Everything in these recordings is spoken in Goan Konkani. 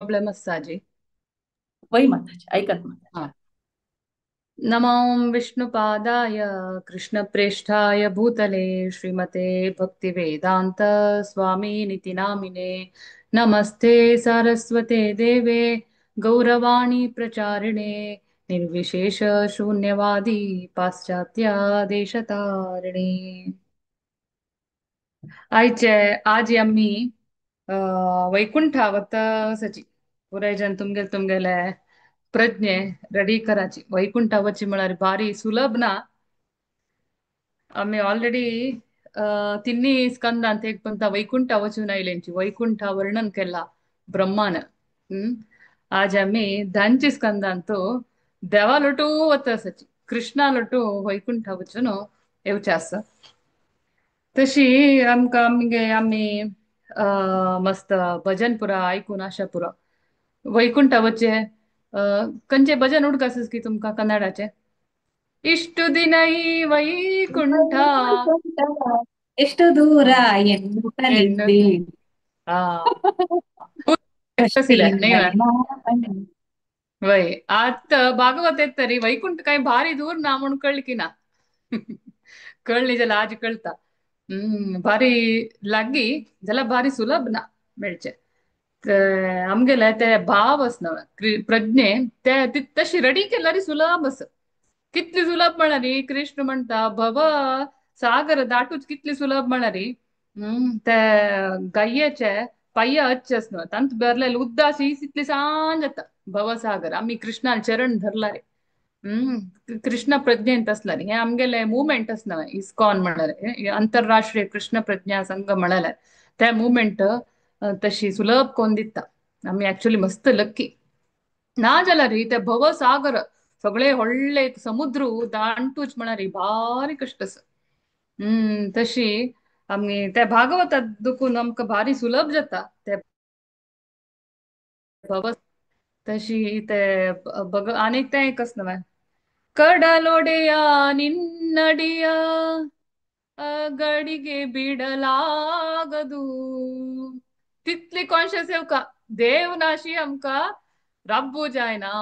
प्रॉब्लेम आसा आजी. वय माताजी, ऐकात माताजी. हा. नमो विष्णुपादाय कृष्णप्रेष्ठाय भूतले श्रीमते भक्तिवेदांत स्वामीनिति नामिने. नमस्ते सारस्वते देवे गौरवाणी प्रचारिणे निर्विशेष शून्यवादी पाश्चात्य देशतारिणे. आयचे आज आम्ही वैकुंठावत सची पुराय जन तुमगेले तुमगेले प्रज्ञे रेडी कराची. वैकुंठावची म्हळ्यार भारी सुलभ ना. आम्ही ऑलरेडी तिन्ही स्कंदांत एक पंता वैकुंठा वचून आयलेंची वैकुंठ वर्णन केला ब्रह्मान. आज आम्ही धांची स्कंदांत देवालोटू वता सची कृष्णालोटू वैकुंठा वचून येवचे आसा. तशी आमकां आमगे आमी मस्त भजन पुरा आयकून आशा पुरा वैकुंठा वचे. खंयचे भजन उडकास की तुमकां कन्नडाचे? इष्ट दिनई वैकुंठ ಎಷ್ಟು ದೂರ ಎನ್ನುತ್ತಲಿದ್ದೆ वय आत भागवत येत तरी वैकुंठ काय भारी दूर ना म्हणून कळली की ना. कळली जाल्यार आज कळता. भारी लागी जाल्यार भारी सुलभ ना मेळचे. आमगेले ते भाव आसना प्रज्ञे ते तशी रेडी केल्यार सुलभ आसा. कितली सुलभ म्हळ्यार कृष्ण म्हणटा भव सागर दाटूच कितली सुलभ म्हळ्यार ते गायेचे पांय अच्छे आसना तांत भरलेले उद्दास इतली सांज जाता भवसागर. आमी कृष्णान चरण धरला रे. कृष्ण प्रज्ञेंत आसला रे. हे आमगेले मुवमेंट आसना इस्कॉन म्हळ्यार आंतरराष्ट्रीय कृष्ण प्रज्ञा संघ म्हळ्यार ते मुवमेंट तशी सुलभ कोण दिता. आमी एक्चुअली मस्त लक्की ना जाल्यार ते भवसागर सगळे व्हडले एक समुद्र दांटूच म्हळ्यार भारी कश्ट आसा. तशी आमी त्या भागवतात दुखून आमकां भारी सुलभ जाता ते भव. तशी ते बग आनी तें एक आसना न्हय कडलोडेया निन्नडिया गडिगे बिडलागदू. तितली कॉन्शियस येवका देव नाशी आमकां रब्बू जायना.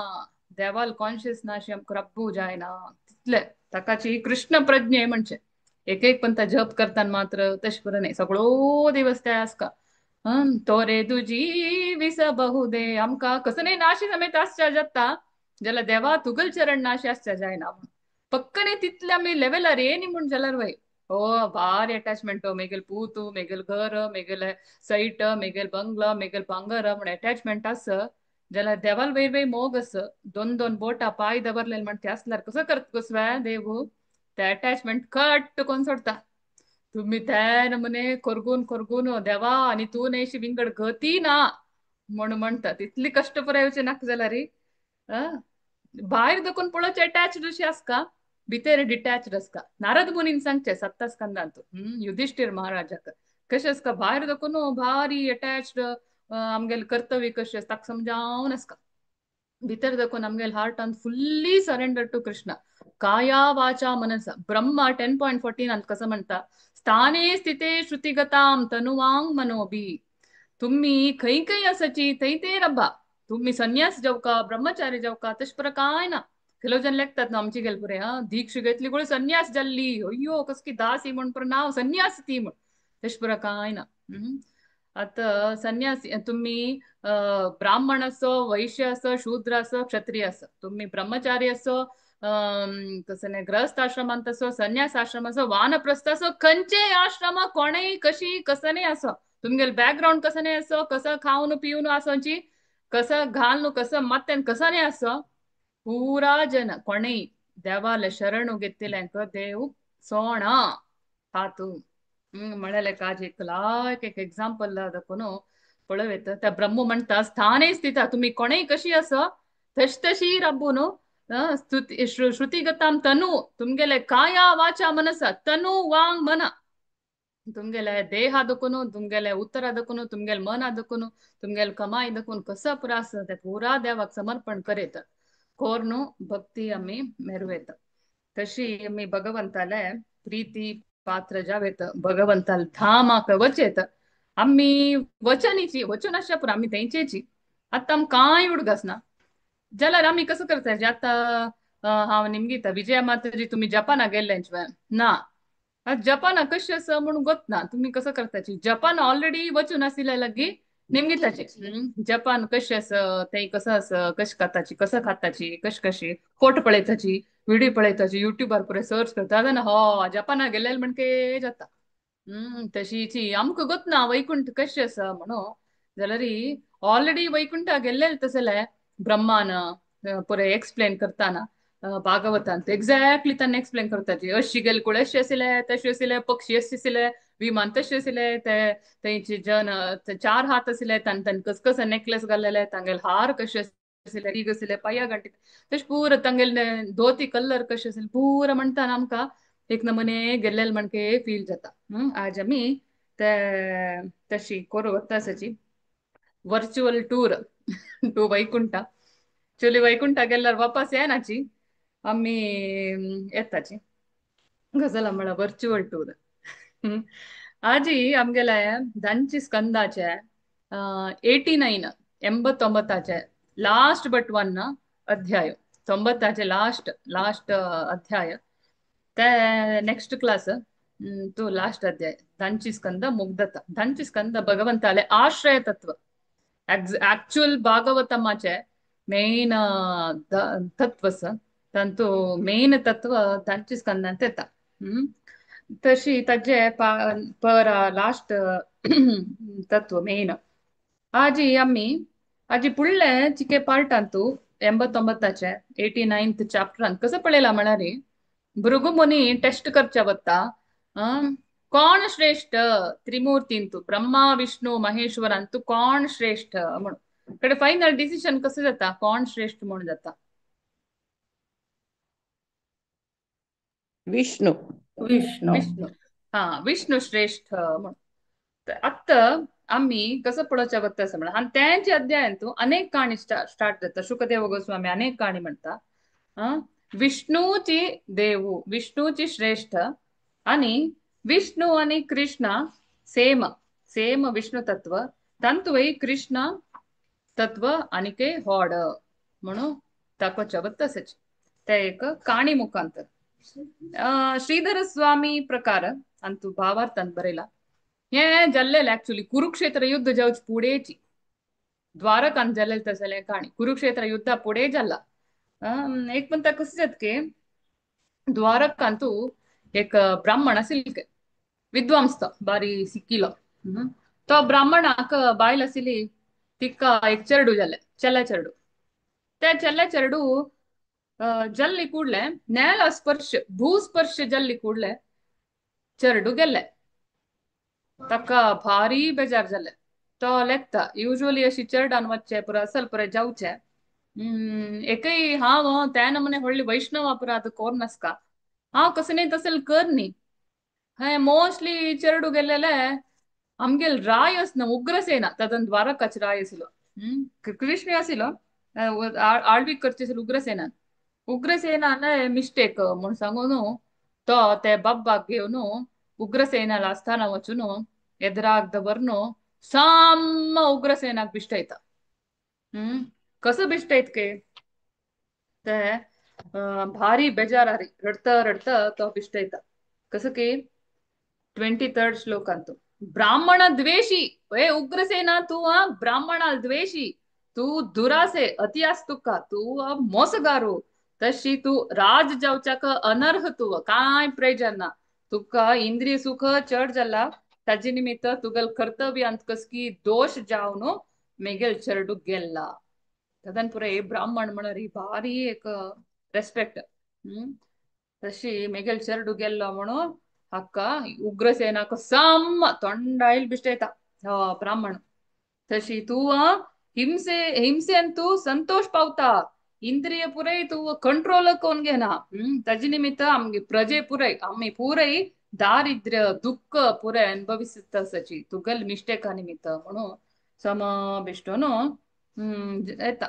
देवाल कॉन्शियस नाशी आमकां रब्बू जायना तितले ताकाची कृष्ण प्रज्ञे म्हणजे एक एक पंता जप करताना मात्र तशें बरें न्हय सगळो दिवस ते आसका. तोरे तुजी विस बहुदे आमकां कसं न्हय नाशी समेत आसच्या जाता जाल्यार देवा तुगल चरण नाशी आसच्या जायना. पक्कने तितले आमी लेवलार येनी म्हूण जाल्यार वय हो भारी अटॅचमेंट मेगेल पूत मेगेल घर मेगेल सैट मेगेल बंगलो मेगेल भांगर म्हण अटॅचमेंट आस जाल्यार देवाल वयर वयर मोग आस. दोन दोन बोटां पांय दवरलेले म्हण ते आसल्यार कसो करत कसवे देव ते अटॅचमेंट कट कोण सोडटा. तुम्ही त्या नमुने कोरगून कोरगून देवा आनी तूं न्हय विंगड गती ना म्हण म्हणटा. तितली कश्ट पुराय येवचे नाका जाल्यार भायर दखून पळोवचे अटॅच्ड अशी आसका भितर डिटॅच्ड आसका. नारद मुनीन सांगचे सप्तस्कंदांत युधिष्ठिर महाराजाक कशें आसका भायर दखून भारी अटॅच्ड आमगेले कर्तव्य कशें ताका समजावन आसका. भितर दखून आमगेले हार्टान फुल्ली सरेंडर टू कृष्ण. काया वाचा मनसा ब्रह्मा 10.14 कसं म्हणटा स्थाने स्थिते श्रुतिगताम तनुवांग मनोबी. तुम्ही खंय खंय आसाची थंय ते रब्बा. तुम्ही संन्यास जावका ब्रह्मचारी जावका तशें पर कांय ना. ಕೆಲವು ಜನ ಲೆಕ್तात ना आमची गेल पुरे हा दीक्ष घेतली गोळी संन्यास जाल्ली अय्यो कसकी दासी म्हण पर नाव संन्यास ती म्हण तशें पुरा कांय ना. आतां संन्यासी तुम्ही ब्राह्मण असो वैश्य असो शूद्र असो क्षत्रिय असो तुम्ही ब्रह्मचारी असो कसं नाही गृहस्थ आश्रमांत असो संन्यास आश्रम असो वानप्रस्थ असो खंयचे आश्रम कोणेय कशी कसं नाही असो तुमगेले बॅकग्राऊंड कसं नाही असो कसं खावन पिवन असोची कसं घालून कसं मत्तेन कसं नाही असो पुरा जन कोणेय देवाले शरणू घेतिल्ल्यांक देव सोणा हातू म्हळ्यार काज एक लायक एक एक्झाम्पल दाखोवन पळोवं त्या ब्रह्म म्हणटा स्थाने स्थिता तुम्ही कोणेय कशी असो तश तशी रब्बू न्हू स्तुती श्रुतिगताम तनु तुमगेले काया वाचा मनसा तनु वांग मना तुमगेले देहा दखून तुमगेले उत्तरा दखून तुमगेले मना दखून तुमगेले कमाई दखून कसं पुरा आसा ते पुरा देवाक समर्पण करीत कोर्नु भक्ती आमी मेरवेत. तशी आमी भगवंताले प्रीती पात्र जावेत भगवंताल धामाक वचेत आमी वचनीची वचून आसच्या पुरो आमी तेंचेची. आतां आमकां कांय उडगास ना जाल्यार आमी कसो करताची आतां हांव निमगिता विजया माताजी तुमी जपाना गेल्ले ना आतां जपाना कशें आसा म्हणून गोत ना तुमी कसो करताची जपान ऑलरेडी वचून आशिल्ले लागी निमगिताची जपान कशें आसा ते कसो आसा कशें खाताची कसो खाताची कश कशी फोटो पळयताची व्हिडिओ पळयताची युट्यूबार पुरे सर्च करता जाल्यार हो जपाना गेल्ले म्हणके जाता. तशीची आमकां गोत ना वैकुंठ कशें आसा म्हणून जाल्यार ऑलरेडी वैकुंठा गेल्ले तसले ब्रह्मान पुरे एक्सप्लेन करताना भागवतांत एक्झॅक्टली तांणी एक्सप्लेन करताची अशी गेले कुळ अशे आशिल्ले तशे आशिल्ले पक्षी अशे आशिल्ले विमान तशे आशिल्ले ते तेंचे जन चार हात आशिल्ले तांणी तांणी कस कस नेकलेस घाल्लेले तांगेले हार कशे आशिल्ले रीग आशिल्ले पांया गांठी तशें पुरो तांगेले धोती कलर कशे आशिल्ले पुरो म्हणटाना आमकां एक नमुने गेल्लेले म्हणके फील जाता. आज आमी ते तशी करू वता virtual tour to Vaikuntha. Actually Vaikuntha गेल्यार वापस येनाची आमी येताची गजल म्हळ्यार व्हर्च्युअल टूर. आजी आमगेले धांची स्कंदाचे 89 89 लास्ट बट वन अध्याय 90 लास्ट लास्ट अध्याय ते नेक्स्ट क्लास तो लास्ट अध्याय धांची स्कंद मुग्धता. धांची स्कंद भगवंताले आश्रय तत्व ऍक्च्युअल भागवतमाचे मेन तत्व तांतू मेन तत्व तांची स्कंदांत येता. तशी ताजे पर लास्ट तत्व मेन आजी आमी आजी पुडले चिके पार्टांतू 89 89th चॅप्टरांत कसं पळयला म्हळ्यार भृगुमुनी टेस्ट करच्या वता कोण श्रेष्ठ त्रिमूर्तींतू ब्रह्मा विष्णू महेश्वरांतू कोण श्रेष्ठ म्हणून कडे फायनल डिसिशन कसं जाता कोण श्रेष्ठ म्हणून जाता? विष्णू. विष्णू विष्णू हा विष्णू श्रेष्ठ म्हणून. आतां आमी कसं पळोवच्या वता असं म्हणा आनी तेंचे अध्यायांतू अनेक काणी स्टार्ट जाता. शुकदेव गोस्वामी अनेक काणी म्हणटा विष्णूची देवू विष्णूची श्रेष्ठ आणि विष्णू आणि कृष्ण सेम सेम विष्णू तत्व तांतूय कृष्ण तत्व आनीकय होड म्हणून दाखोवच्या वता तशेंच ते एक काणी मुखांतर श्रीधर स्वामी प्रकार अंतू भावार्थान बरयला. हे जाल्लेलें ऍक्च्युली कुरुक्षेत्र युद्ध जावचे फुडेंची द्वारकान जाल्लेलें तसलें काणी कुरुक्षेत्र युद्धा फुडें जाला. एक म्हणटा कशें जाता की द्वारकांतू एक ब्राह्मण आशिल्ले विद्वांस तो बारी शिकिल्लो. तो ब्राह्मणाक बायल आशिल्ली तिका एक चेडू जालें चेल्या चेडू. त्या चेल्या चेडू जल्ली ಕೂಡ್ಲೆ ನೇಲ ಸ್ಪರ್ಶ ಭೂಸ್ಪರ್ಶ ಜಲ್ಲಿ ಕೂಡ್ಲೆ ಚರಡು ಗೆಲ್ಲೆ ತಕ್ಕ ಭಾರಿ ಬೇಜಾರ್ ಜಲ್ಲೆ तो लेखता युजुअली अशी चेरडान वच्चे पुरा असल पुरे जावचे एकय हांव त्या नमुने व्हडली वैष्णव पुरा आतां कोर नासका हांव कसं न्ही तसल कर न्ही हें मोस्टली चेरडू गेल्लेले आमगेल राय आसना उग्रसेना तातूंत द्वारकाच राय आशिल्लो कृष्ण आशिल्लो आळवीक करचे आशिल्लो उग्रसेनान. उग्रसेनान मिस्टेक म्हूण सांगून तो ते बाब्बाक घेवन उग्रसेनाला आस्थाना वचून एदराक दवरून साम्म उग्रसेनाक बिश्टयता. कसं बिश्टयत के ते भारी बेजारारी रडता रडता तो बिश्टयता. कसं की 23rd श्लोकांतू ब्राह्मण द्वेषी ए उग्रसेना तू ब्राह्मण द्वेषी तू दुरासे अति आस तुका तू मोसगारू तशी तू राज जावच्याक अनर्ह तू काय प्रयोजन ना तुका इंद्रिय सुख चड जाला ताजे निमित्त तुगल कर्तव्यांत कसकी दोष जावन मेगेल चरडू गेल्ला. तदन पुरे ब्राह्मण म्हणल्यार भारी एक रेस्पेक्ट. तशी मेगेल चरडू गेल्लो म्हणून हाका उग्रसेनाक साम्म तोंडायल बिश्टयता ब्राह्मण. तशी तूं हिंसे हिंसेन तूं संतोष पावता इंद्रिय पुरय तूं कंट्रोल कोण घेना. ताजे निमित्त आमगे प्रजे पुरय आमी पुरय दारिद्र्य दुःख पुरय अनुभविसता आसाची तुगेल मिस्टेका निमित्त म्हणून सम बेश्टो न्हू येता.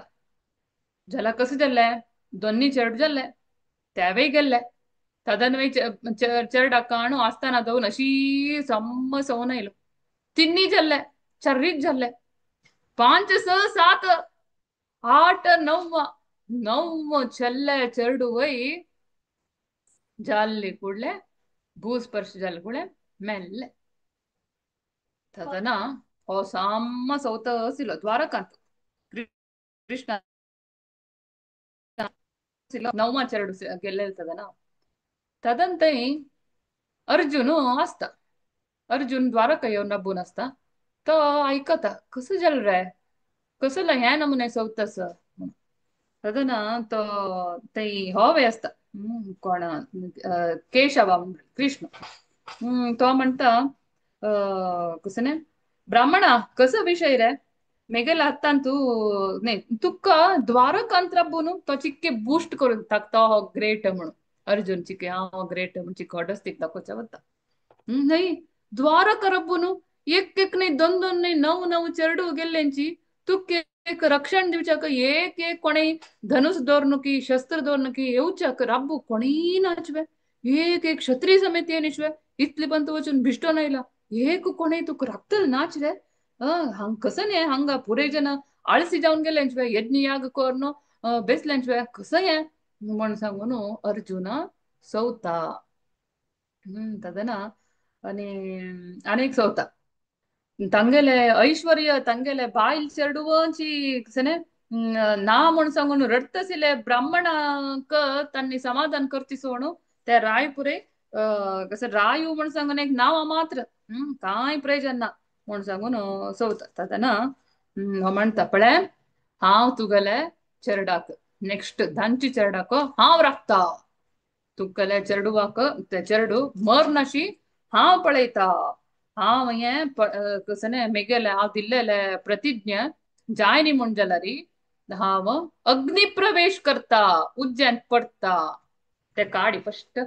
जाल्यार कसं जाल्लें दोन्ही चेडू जाल्ले तेवय गेल्ले तदन्वय चेरडाक काणू आसतना दवरून अशी सम्म सवन आयलो तिन्ही जाल्ले चारीच जाल्ले 5 6 7 8 9 9 चल्ले चेडू वय जाल्ली ಕೂಡ್ಲೆ ಭೂಸ್ಪರ್ಶ जाल्ले ಕೂಡ್ಲೆ ಮೆಲ್ಲೆ ತದನ हो साम्म सौत सिलो द्वारकांत ಕೃಷ್ಣ ಸಿಲೋ ನವ್ವ ಚರಡು ಗೆಲ್ಲೆಲ್ತದನ. ತದಂತೈ अर्जुन आसता, अर्जुन द्वारका येवन राबून आसता. तो आयकता कसो जालो रे, कसो हें नमुने सौतस. तदना तो थंय हो वे आसता कोण केशव कृष्ण. तो म्हणटा कसो ब्राह्मणा कसो विशय रे मेगेल्या हातान तूं न्ही तुका द्वारकांत राबून तो चिक्के बूस्ट करून टाकता हो ग्रेट म्हणून. अर्जुन चिके हांव ग्रेट म्हण चिके हॉडस्तीक दाखोवच्या वता. न्ही द्वारका राबून एक एक न्ही दोन दोन न्ही 9 9 चेडू गेल्ल्यांची तुका एक रक्षण दिवच्याक एक एक कोणेय धनुष दवरून की शस्त्र दवरून की येवच्याक राबू कोणीय नाचवे, एक एक क्षत्रिय समेत येनिशवे इतले पंत वचून भिश्टोन आयला एक कोणेय तुका राखतल नाच रे. हांग कसं न्ही हांगा पुरे जन आळसी जावन गेल्यांचवे यज्ञ याग करून बेसल्यांचवे कसं हें म्हण सांगून अर्जुन सवता. तदना आनी आनीक सवता तांगेले ऐश्वर्य तांगेले बायल चेडवांची कशें ना म्हण सांगून रडतसिले ब्राह्मणाक तांणी समाधान करची सोडून ते राय पुरे कसं रायू म्हण सांगून एक नांव मात्र कांय प्रयोजन ना म्हण सांगून सवता. तदना हो म्हणटा पळय हांव तुगेले चेरडाक नेक्स्ट धांची चेरडाक हांव राखता, तुगेले चेडवाक ते चेडू मरनाशी हांव पळयता, हांव हें कसं मेगेले हांव दिल्लेले प्रतिज्ञा जायनी म्हण जाल्यार हांव अग्नि प्रवेश करता उज्ज्यांत पडटा. ते काडी फस्ट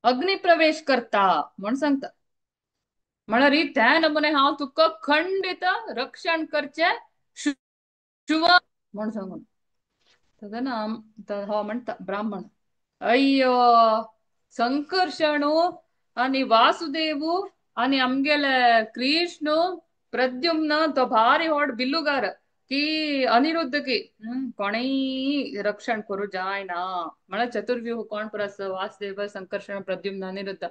अग्नि प्रवेश करता म्हण सांगता. म्हळ्यार त्या नमुने हांव तुका खंडित रक्षण करचें शुभ म्हण सांगून. तदना हो म्हणटा ब्राह्मण अय्यो संकर्षणू आनी वासुदेवू आनी आमगेले कृष्ण प्रद्युम्न तो भारी व्हड बिल्लुगार की अनिरुद्ध की कोणेय रक्षण करूं जायना. म्हळ्यार चतुर्व्यूह कोण परस वासुदेव संकर्षण प्रद्युम्न अनिरुद्ध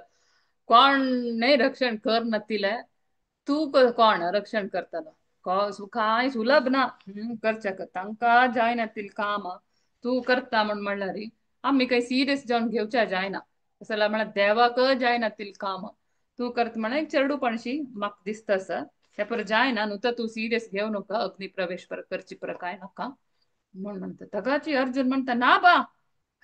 कोणेय रक्षण कर नातिले तूं कोण रक्षण करतलो कांय सुलभ ना करच्याक तांकां जायना तितलें काम तूं करता म्हण म्हणल्यार आमी कांय सिरियस जावन घेवच्या जायना. तशें जाल्यार म्हळ्यार देवाक जायना तितलें काम तूं करता म्हळ्यार एक चेडूपणशी म्हाका दिसता आसा तें पर जायना न्हू तर तूं सिरियस घेवं नाका अग्नि प्रवेश पर करची पर कांय नाका म्हण म्हणटा. ताकाची अर्जुन म्हणटा ना बा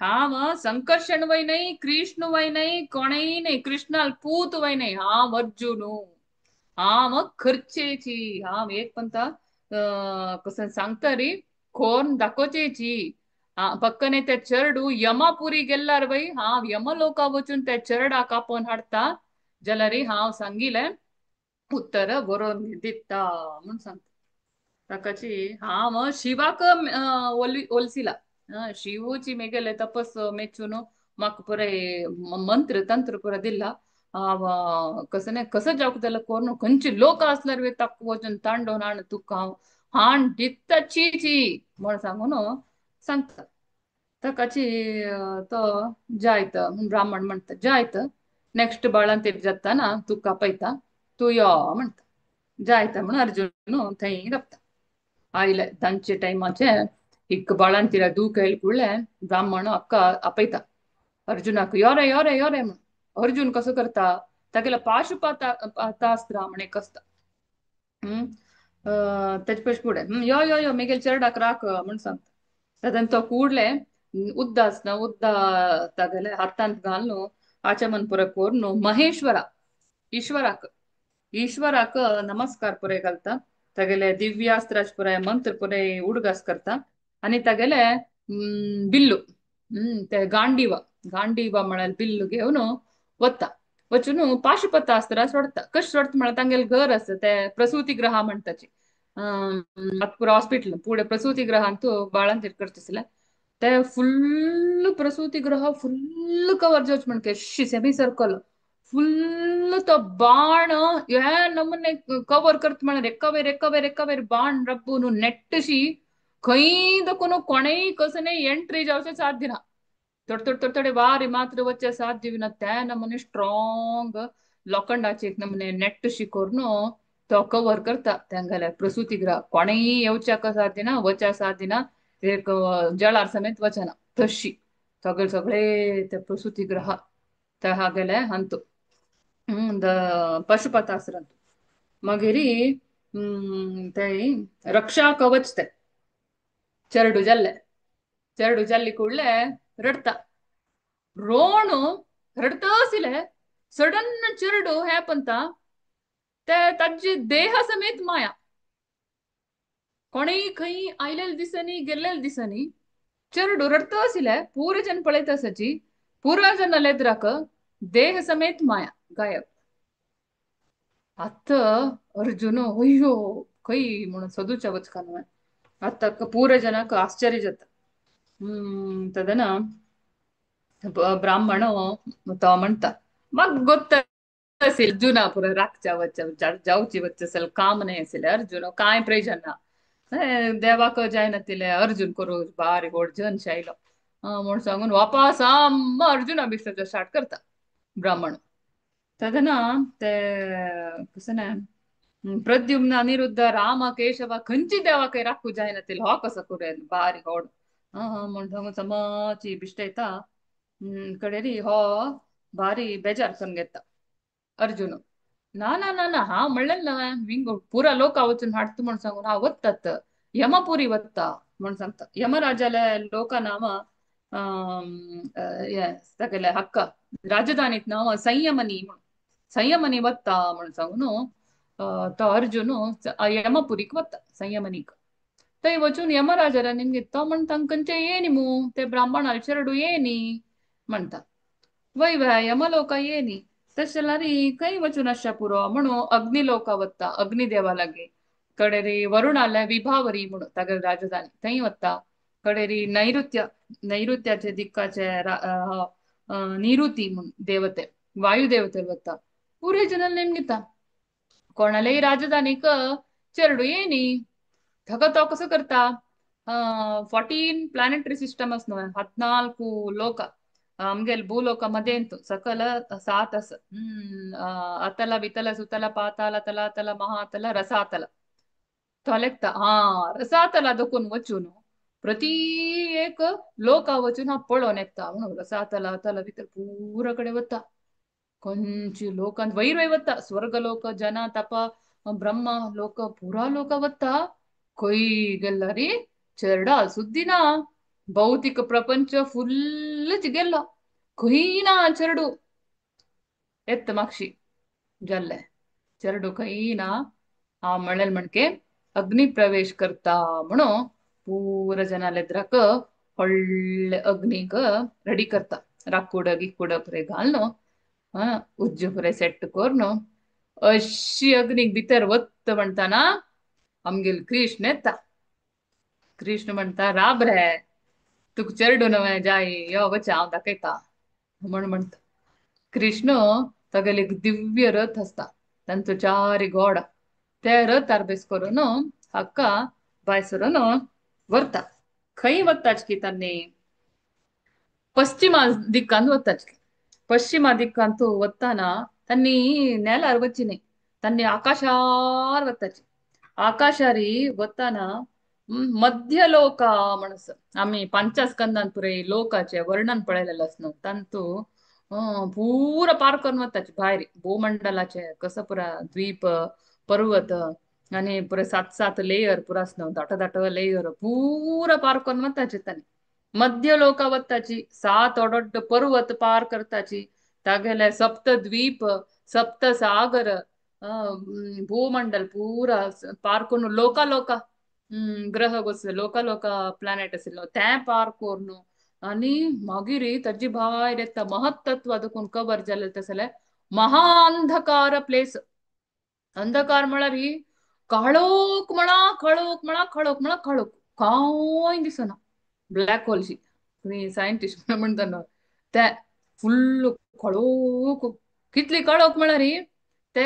हांव संकर्षण वय न्हय कृष्ण वय न्हय कोणेय न्हय कृष्णाल पूत वय न्हय हांव अर्जुन हांव खर्चेची हांव एक पंता कसं सांगता री खोन दाखोवचेची पक्कने ते चेडू यमापुरी गेल्लार बाई हांव यमलोका वचून त्या चेरडाक आपोवन हाडटा जाल्यार हांव सांगिलें उत्तर बरोवन दिता म्हूण सांगता. ताकाची हांव शिवाक ओलसिला शिवूची मेगेले तपस मेचून म्हाका पुराय मंत्र तंत्र पुरा दिला हांव कसं कसं जावंक जाल्यार कोण खंयचे लोक आसल्यार बी ताका वचून तांडोवन हाण तुका हांव हाण दिता ची ची म्हण सांगून सांगता. ताकाची तो जायत ब्राह्मण म्हणटा जायत नेक्स्ट बाळांतेर जाता तुका पळयता तूं यो म्हणटा जायत म्हण अर्जुन थंय रावता. आयले तांचे टायमाचे एक बाळांतिरा दूख येयले कूडले ब्राह्मण अक्का आपयता अर्जुनाक यो रे यो रे यो रे म्हण. अर्जुन कसो करता तागेलो पाशुपातास्त्र म्हण एक आसता तेजे पयशे फुडें यो यो यो मेगेले चेरडाक राख म्हण सांगता. तेन्ना तो कूडले उद्दा आसना उद्दा तागेले हातांत घालून आचमन पुरो करून महेश्वरा ईश्वराक ईश्वराक नमस्कार पुराय घालता तागेले दिव्यास्त्राचे पुराय मंत्र पुराय उडगास करता आनी तागेले बिल्लू ते गांडीव गांडीव म्हळ्यार बिल्लू घेवन वता वचून पाशुपतास्त्र सोडता. कशें सोडता म्हळ्यार तांगेलें घर आसता ते प्रसूती ग्रह म्हणटाची पुरा हॉस्पिटल फुडें प्रसूती ग्रहांत बाळांतेर करता आसलें ते फुल्ल प्रसूती ग्रह फुल्ल कवर जावचें म्हण केशी सेमी सर्कल फुल्ल तो बाण हे नमुने कवर करता म्हळ्यार एका वयर एका वयर एका वयर बाण रब्बून नेटशी खंय दकून कोणेय कसने एंट्री जावचें साध्य ना. थोडे थोडे थोडे थोडे वारी मात्र वच्चे साध्य ना. त्या नमुने स्ट्रॉंग लोखंडाचे एक नमुने नेटशी करून तो कवर करता तेंगेले प्रसूतिग्रह. कोणेय येवच्याक साध्य ना, वच्या साध्य ना, एक जळार समेत वचना. तशी सगळे सगळे ते प्रसूतिग्रह ते हागेले हंतु the पशुपतास्त्र. मगेरी ते रक्षा कवच ते चरडू जल्ले, चरडू जल्ली ಕೂಡಲೇ ರಡ್ತಾ ರೋಣು ರಡ್ತಾಸಿಲೆ ಸಡನ್ ಚರಡು ಹ್ಯಾಪಂತ ते ताजे देह समेत माया. कोणेय खंय आयलेले दिसांनी गेल्लेले दिसांनी चरडू रडता आशिल्ले पुरा जन पळयता आसाची पुरा जन लेद्राक देह समेत माया गायब. आतां अर्जुन अय्यो खंय म्हणून सदूच्या वचका न्हय. आतां पुरा जनाक आश्चर्य जाता. तदन ब्राह्मण तो म्हणटा म्हाका गोत्ता असेल अर्जुना पुरा राखच्या वच्च्या जावची वच्चे असेल काम नाही असेल अर्जुन कांय प्रयोजन ना. देवाक जायना अर्जुन करू बारीक व्हड जन आयलो म्हूण सांगून वापास आम्मा अर्जुना बिश्टाचो स्टार्ट करता ब्राह्मण. तदना ते कसं ना प्रद्युम्न अनिरुद्ध राम केशव खंयची देवाक राखू जायना तिले हो कसो करूं बारीक व्हड म्हूण सांगून समाची बिश्टयता. कडेरी हो भारी बेजार करून घेता अर्जुन. ना ना ना ना हांव म्हणलें ना विंग पुरा लोक वचून हाडटा म्हूण सांगून हांव वतात यमपुरी वता म्हूण सांगता. यमराजाले लोक नांव तागेले हक्क राजधानीत नांव संयमनी म्हणून संयमनी वता म्हूण सांगून तो अर्जुन यमपुरीक वता संयमनीक. थंय वचून यमराजाला निमगीत तो म्हणटा खंयचे येनी मू ते ब्राह्मणाले चेरडू येनी म्हणटा. वय वय यमलोका येनी तशें जाल्यार खंय वचून आसच्या पुरो म्हणून अग्निलोका वता अग्निदेवा लागीं. कडेरी वरुणाले विभावरी म्हणून तागेले राजधानी थंय वता. कडेरी नैऋत्य नैऋत्याचे दिक्काचे निरुती म्हूण देवते वायुदेवते वता. पुरे जन नेमगिता कोणालेय राजधानीक चेरडू येनी. ताका तो कसो करता 14 प्लानेटरी सिस्टम आसा न्हय 14 लोक आमगेले भूलोक मदेंतु सकल 7 आसा. अतल वितल सुतल पाताल तलातल महातल रसातल. तो लेखता हा रसातला दखून वचून प्रति एक लोका वचून हा पळोवन येता म्हणून रसातल अतल वितल पुरा कडेन वता. खंयची लोकांत वयर वयर वता स्वर्ग लोक जन तप ब्रह्म लोक पुरा लोक वता. खंय गेल्ला रे चेरडा सुद्दी ना भौतिक प्रपंच फुल्ल गेल्लो खंय ना चेरडू येता मागशी जाल्ले चेरडू खंय ना. हांव म्हणलें म्हणके अग्नी प्रवेश करता म्हणून पुरा जनालेद्राक व्हडले अग्नीक रेडी करता. राकूड गिकूड पुरे घालून उज्जू पुरे सेट करून अशी अग्नीक भितर वत्त म्हणटाना आमगेलो कृष्ण येता. कृष्ण म्हणटा राब रे तुका चेरडू न्हय जाय यो वच हांव दाखयता म्हण म्हणटा. कृष्ण तागेले एक दिव्य रथ आसता तांचो चार घोडा ते रथार बेस करून हाका भायर सरून व्हरता. खंय वताच की तांणी पश्चिमा दिक्कान वताच. पश्चिमा दिक्कांत वताना तांणी नेलार वच्ची न्हय तांणी आकाशार वताची. आकाशारी वताना मध्यलोका म्हणस आमी पंचस्कंदान पुरे लोकाचे वर्णन पळयलेलें आसा न्हू तांतू पुरा पार करून वताची भायर भूमंडलाचे कसो पुरा द्वीप पर्वत आनी पुरे 7-7 लेयर पुरा आसा न्हू दाट दाट लेयर पुरा पार करून वताची तांणी. मध्यलोका वताची 7 ओडोड्ड पर्वत पार करताची तागेले सप्तद्वीप सप्तसागर भूमंडल पुरा पार करून लोका लोका ग्रह गोस लोका लोका प्लॅनेट आशिल्लो तें पार करून आनी मागीर ताजी भायर येता महत्तत्व देखून कवर जालें तशें जाल्यार महाअंधकार प्लेस. अंधकार म्हळ्यार ही काळोख म्हणा काळोख म्हणा काळोख म्हणा काळोख कांय दिसना. ब्लॅक होलशी तुमी सायंटिस्ट म्हणटा न्हू ते फुल्ल काळोख कितली कळोक म्हळ्यार ते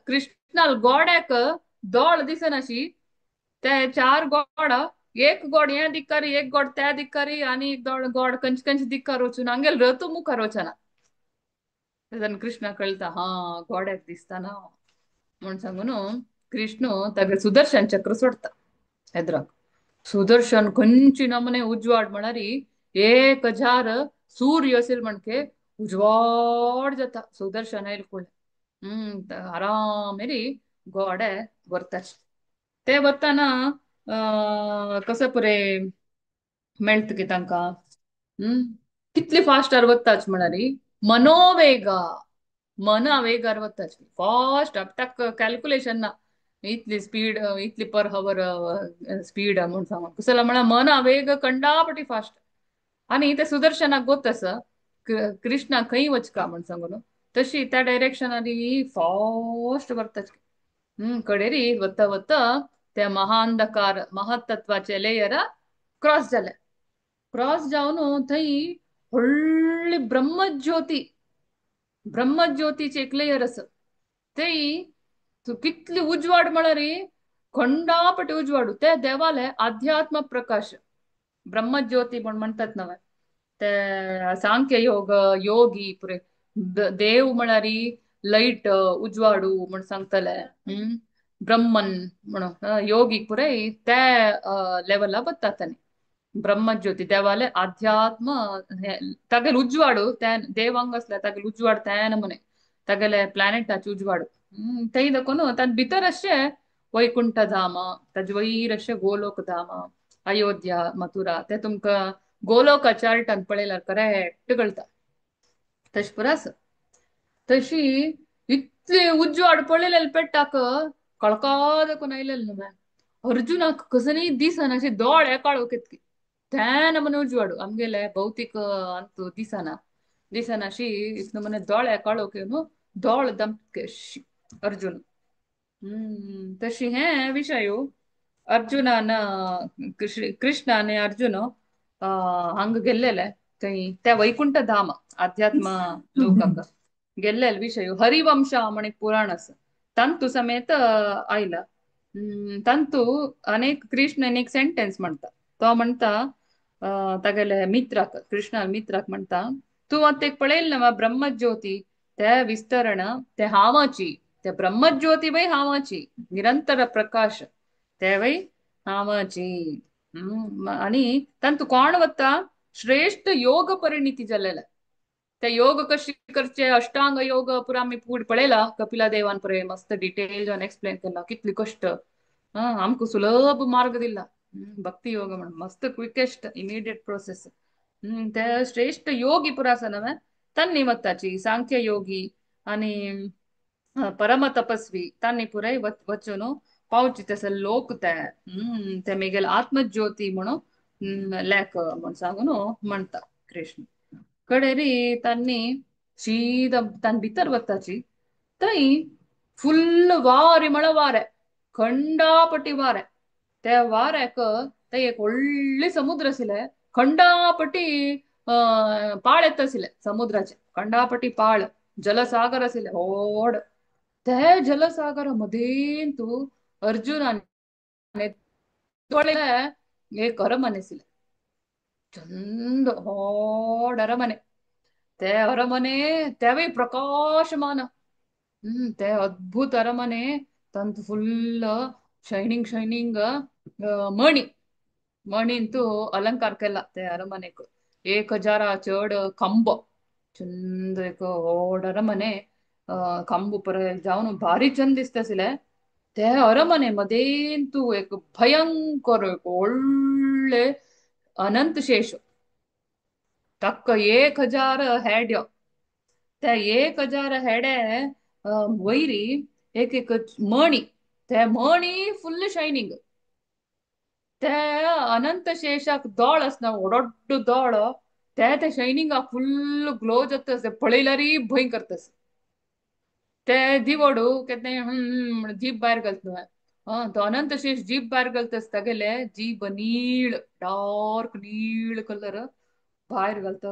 कृष्णाल गोड्याक दोळ दिसनाशी, ते चार गोड, एक गोड हे दिक्कारी, एक गोड त्या दिक्कारी आनी एक दोळ गोड कंच कंच दिक्कार वचून हांगेल रथ मुखार वचना. तेन्ना कृष्णा कळटा हा गोड्याक दिसताना म्हूण सांगून कृष्ण तागे सुदर्शन चक्र सोडता हेद्राक. सुदर्शन खंयची नमने उजवाड म्हळ्यार 1000 सूर्य असेल म्हणके उजवाड जाता सुदर्शन आयल कुळ. आरामेरी गोडे व्हरता. ते वताना कसं पुरे मेळत की तांकां. कितली फास्टार वताच म्हळ्यार मनोवेगा, मना वेगार वताच फास्ट. ताका कॅल्क्युलेशन ना इतली स्पीड, इतली पर हवर स्पीड म्हूण सांगून कुसला म्हळ्यार मना वेग कंडापटी फास्ट. आनी ते सुदर्शनाक गोत आसा कृष्णा खंय वचका म्हूण सांगून तशी त्या डायरेक्शनारी फास्ट वताच. कडेरी वता वता त्या महाअंधकार महत्त्वाचे लेयर क्रॉस जाले. क्रॉस जावन थंय व्हडली ब्रह्मज्योती, ब्रह्मज्योतीचे एक लेयर आसा थंय कितली उजवाड म्हळ्यार खंडापटी उजवाड. ते देवाले आध्यात्म प्रकाश ब्रह्मज्योती म्हण म्हणतात नवे ते सांख्य योग योगी पुरे देव म्हळ्यार लैट उजवाडू म्हण सांगतले. ब्रह्मन म्हणून योगी पुरे ते लेवला वतात तांणी. ब्रह्मज्योती देवाले आध्यात्म तागेले उजवाडू त्या देवांग आसले तागेले उजवाड त्या नमुने तागेले प्लॅनेटाचे उजवाडू. थंय दाखोवन तांचे भितर अशें वैकुंठ धाम, ताजे वयर अशें गोलोक धाम, अयोध्या मथुरा, ते तुमकां गोलोका चार्टान पळयल्यार करेक्ट कळटा. तशें पुरो आसा. तशी इतली उजवाड पळयलेले पेट्टाक कळका दाखोवन आयलेले न्हू मॅम. अर्जुनाक कसली दिसना अशे दोळे काळोख येतकी त्या नमुने उजवाडू आमगेले भौतीक अंतू दिसना, दिसना अशी इतले नमुने दोळे काळोख येवन दोळ दमके अर्जुन. तशी हे विशय अर्जुनान कृष्ण आनी अर्जुन हांगा गेल्लेले थंय त्या वैकुंठ धाम आध्यात्म लोकांक गेल्लेले विशय. हरिवंश म्हण एक पुराण आसा तंतु समेत आयला. तंतु अनेक कृष्ण एक सेंटेन्स म्हणटा, तो म्हणटा तागेले मित्राक, कृष्णा मित्राक म्हणटा तूं आतां एक पळयलें ना ब्रह्मज्योती ते विस्तरण ते हांवाची, ते ब्रह्मज्योती वय हांवाची निरंतर प्रकाश ते वय हांवाची. आनी तांतू कोण वता श्रेष्ठ योग परिणिती जाल्लेले. ते योग कशी करचे अष्टांग योग पुरा आमी फुडें पळयला कपिला देवान पुरे मस्त डिटेल जावन एक्सप्लेन केला कितली कश्ट. आमकां सुलभ मार्ग दिला भक्ती योग म्हणून मस्त क्विकेस्ट इमिडिएट प्रोसेस. ते श्रेष्ठ योगी पुरा आसा नवे तांणी वताची सांख्य योगी आनी परम तपस्वी तांणी पुराय वचून पावची तसो लोक ते ते मेगेल आत्मज्योती म्हणून लेख म्हण सांगून म्हणटा कृष्ण. कडेरी तांणी शीद तान भितर वताची थंय फुल्ल वारे म्हळ्यार वारे खंडापटी वारे. त्या वाऱ्याक थंय एक व्हडली समुद्र आशिल्ले खंडापटी पाळ येता आशिल्ले समुद्राचे, खंडापटी पाळ जलसागर आशिल्ले व्हड. ते जलसागर मदेंतू अर्जुनान एक अरमने आशिल्ले चंद व्हड अरमने. ते अरमने तेवय प्रकाशमान. ते अद्भुत अरमने ತಂತು ಫುಲ್ ಶೈನಿಂಗ್ ಶೈನಿಂಗ್ ಮಣಿ ಮಣಿಂತೂ ಅಲಂಕಾರಕ್ಕೆಲ್ಲ ते ಅರಮನೆಕ್ 1000 ಚಡ್ ಕಂಬ ಚಂದ एक व्हड अरमने ಕಂಬ ಪರ जावन भारी चंद दिसता आशिल्ले. ते अरमने मदेंतू एक भयंकर एक व्हडले अनंत शेष ताका 1000 हेड्यो. त्या 1000 हेडे वयरी एक एक मणी, ते मणी फुल्ल शैनिंग. ते अनंत शेषाक दोळ आसना व्हडोड्डो दोळ, ते ते शैनिंगाक फुल्ल ग्लो जाता पळयल्यारय भंय करता. ते दिवडू केन्ना जीप भायर घालता न्हय, तो अनंत शेष जीप भायर घालता आसता गेले जीप नीळ डार्क नीळ कलर भायर घालता.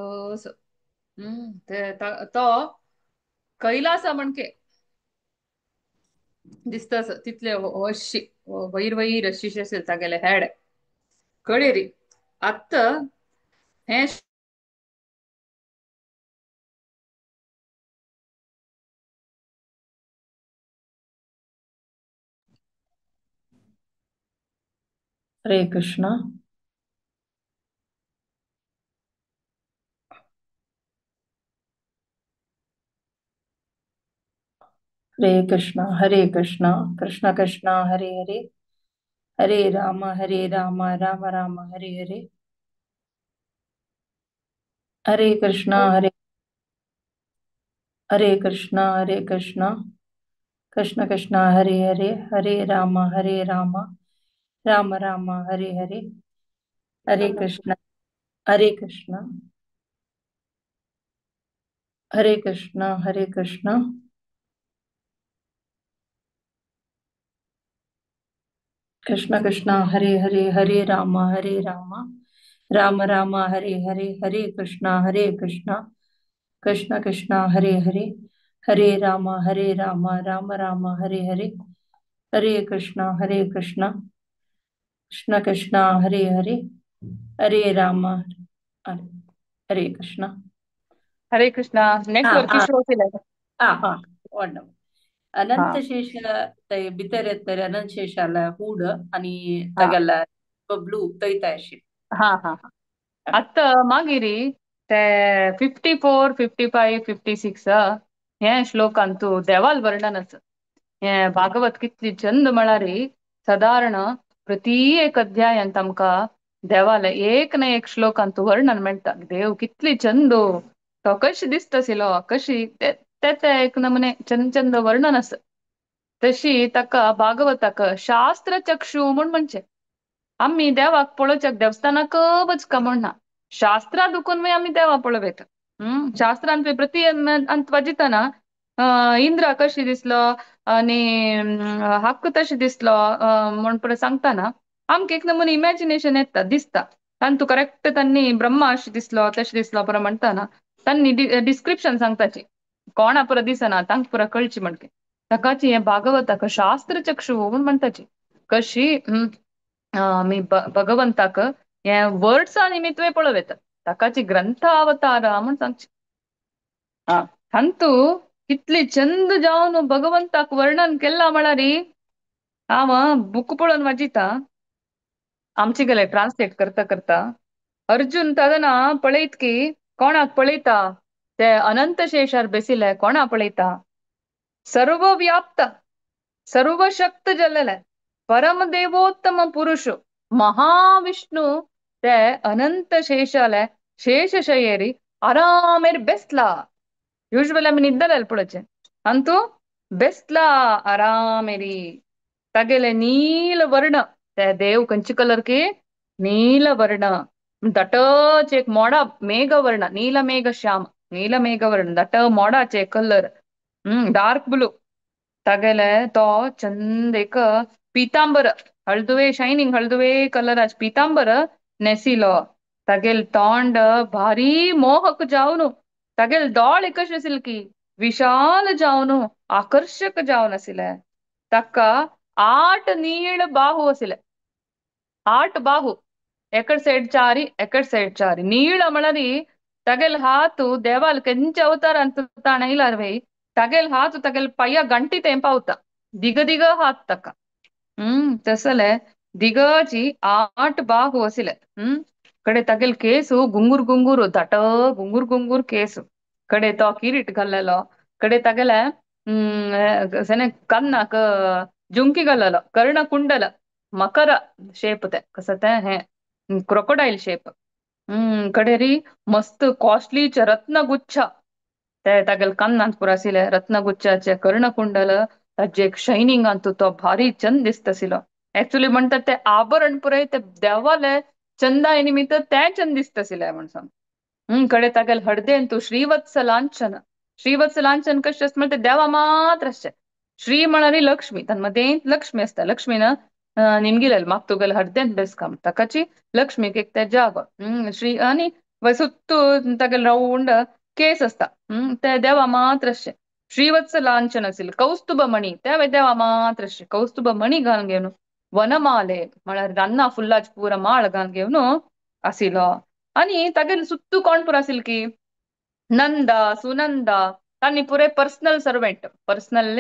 ते तो कैलासा म्हणके दिसता तितले अशी वैर वैर अशी असेल तागेले हेड कळेरी. आत्ता हें हरे कृष्णा. हरे कृष्णा हरे कृष्णा कृष्ण कृष्ण हरे हरे, हरे राम राम राम हरे हरे. हरे कृष्णा हरे हरे कृष्णा हरे कृष्णा कृष्ण कृष्ण हरे हरे, हरे राम राम राम हरे हरे. हरे कृष्ण हरे कृष्ण हरे कृष्ण हरे कृष्ण कृष्ण कृष्ण हरे हरे, हरे राम राम राम हरे हरे, हरे कृष्ण कृष्ण कृष्ण हरे हरे, हरे राम राम राम हरे हरे, हरे कृष्ण कृष्ण कृष्ण हरे हरे, हरे राम हरे कृष्ण. हरे कृष्ण. नेटवर्क इश्यू आशिल्लें. हा हा वंडरफुल. अनंत शेष भितर येतरे अनंत शेषाला हूड आणि तागेला ब्लू तैता अशी. हा हा. आतां मागीर ते 54 55 56 हे श्लोकांतू देवाल वर्णन आसा. हे भागवत कितली चंद म्हळ्यार सादारण प्रति एक अध्यायांत आमकां देवाले एक ना एक श्लोकांतू वर्णन मेळटा. देव कितली चंद, तो कशी दिसता आशिल्लो, कशी ते एक नमुने चंद चंद वर्णन आसा. तशी ताका भागवताक शास्त्र चक्षु म्हूण म्हणचें. आमी देवाक पळोवच्याक देवस्थानाक वचका म्हण ना, शास्त्रा दुखून मागीर आमी देवा पळोवता. शास्त्रांत प्रति अंत वाजितना इंद्रा कशी दिसलो आनी हक्क तशें दिसलो म्हण पळय सांगतना आमकां एक नमुने इमॅजिनेशन येता दिसता. तांतू करेक्ट तांणी ब्रह्मा अशें दिसलो तशें दिसलो पुरो म्हणटाना तांणी डिस्क्रिप्शन सांगताची कोणा पुरो दिसना तांकां पुरो कळची म्हणके. ताकाची हें भागवताक शास्त्र चक्षु म्हूण म्हणटाची. कशी आमी भगवंताक हे वर्ड्सा निमित्तूय पळोवं येता. ताकाची ग्रंथ अवतार म्हूण सांगची. हा तांतू कितली चंद जावन भगवंताक वर्णन केल्लां म्हळ्यार हांव बूक पळोवन वाजिता. आमचे गेले ट्रान्सलेट करता करता अर्जुन तेन्ना पळयत की कोणाक पळयता ते अनंत शेषार बेसिले कोणा पळयता, सर्व व्याप्त सर्वशक्त जाल्लेले परमदेवोत्तम पुरुष महाविष्णू ते अनंत शेषाले शेषशयेरी आरामेर बेसला. युज्वली आमी न्हिदलेले पळोवचें, अंतू बेसला आरामेरी. तागेले नील वर्ण, ते देव खंयचे कलर की नील वर्ण, दटच एक मोडा मेघवर्ण, नील मेघ श्याम, नील Meghavarna that मोडाचे colour, dark blue. तागेले तो चंद एक पितांबर हळदुवे शायनिंग हळदुवे कलराचे पितांबर नेसिलो. तागेल तोंड भारी मोहक जावन, तागेल दोळे कशे आशिल्ले की विशाल जावन आकर्शक जावन आशिल्ले. ताका 8 नीळ बाहू आशिल्ले, 8 बाहू, एकर सायड 4 एकर सायड 4. नीळ म्हळ्यार तागेल हात देवाल खंयच्या अवतारांत ताणें आयल्यार वय तागेल हात तागेल पांया गांठी तें पावता, दिग दिग हात ताका. तसले दिगची 8 बाहू आशिल्ले. कडे तागेल केसू गुंगूर गुंगूर दाट गुंगूर गुंगूर केसू, कडे तो किरीट घाल्लेलो, कडे तागेले कन्नाक झुमकी घाल्लेलो, कर्ण कुंडल मकर शेप ते कसं ते हे क्रोकोडायल शेप. कडेरी मस्त कॉस्टलीचे रत्नगुच्छ ते तागेल कन्नांत पुरो आशिल्ले रत्नगुच्छाचे कर्णकुंडल, ताजे एक शायनिंग अंतू तो भारी चंद दिसता आशिल्लो. एक्चुअली म्हणटात ते आभरण पुराय ते देवाले चंदा निमित्त ते चंद दिसता आशिल्ले म्हण सांग. कडे तागेल हळदेंतू श्रीवत्स लांछन, श्रीवत्स लांछन कशें आसता म्हणल्यार ते देवा मात्र आसचें. श्री म्हळ्यार लक्ष्मी, तन्मध्येंत लक्ष्मी आसता, लक्ष्मीन निमगिलेल मागतुगेल हळदेंत बेसकाम ताकाची लक्ष्मीक एक ते जागो. श्री आनी सुत्तू तागेल रावंड केस आसता, ते देवा मात्र आसचें. श्रीवत्स लांछन आशिल्लो कौस्तुभ मणी त्या देवा मात्र कौस्तुभ मणी घालून घेवन वनमाले म्हळ्यार रान्ना फुल्लाची पुरा माळ घालून घेवन आशिल्लो. आनी तागेले सुत्तू कोण पुरो आशिल्लो की नंदा सुनंदा तांणी पुरे पर्सनल सर्वेंट पर्सनल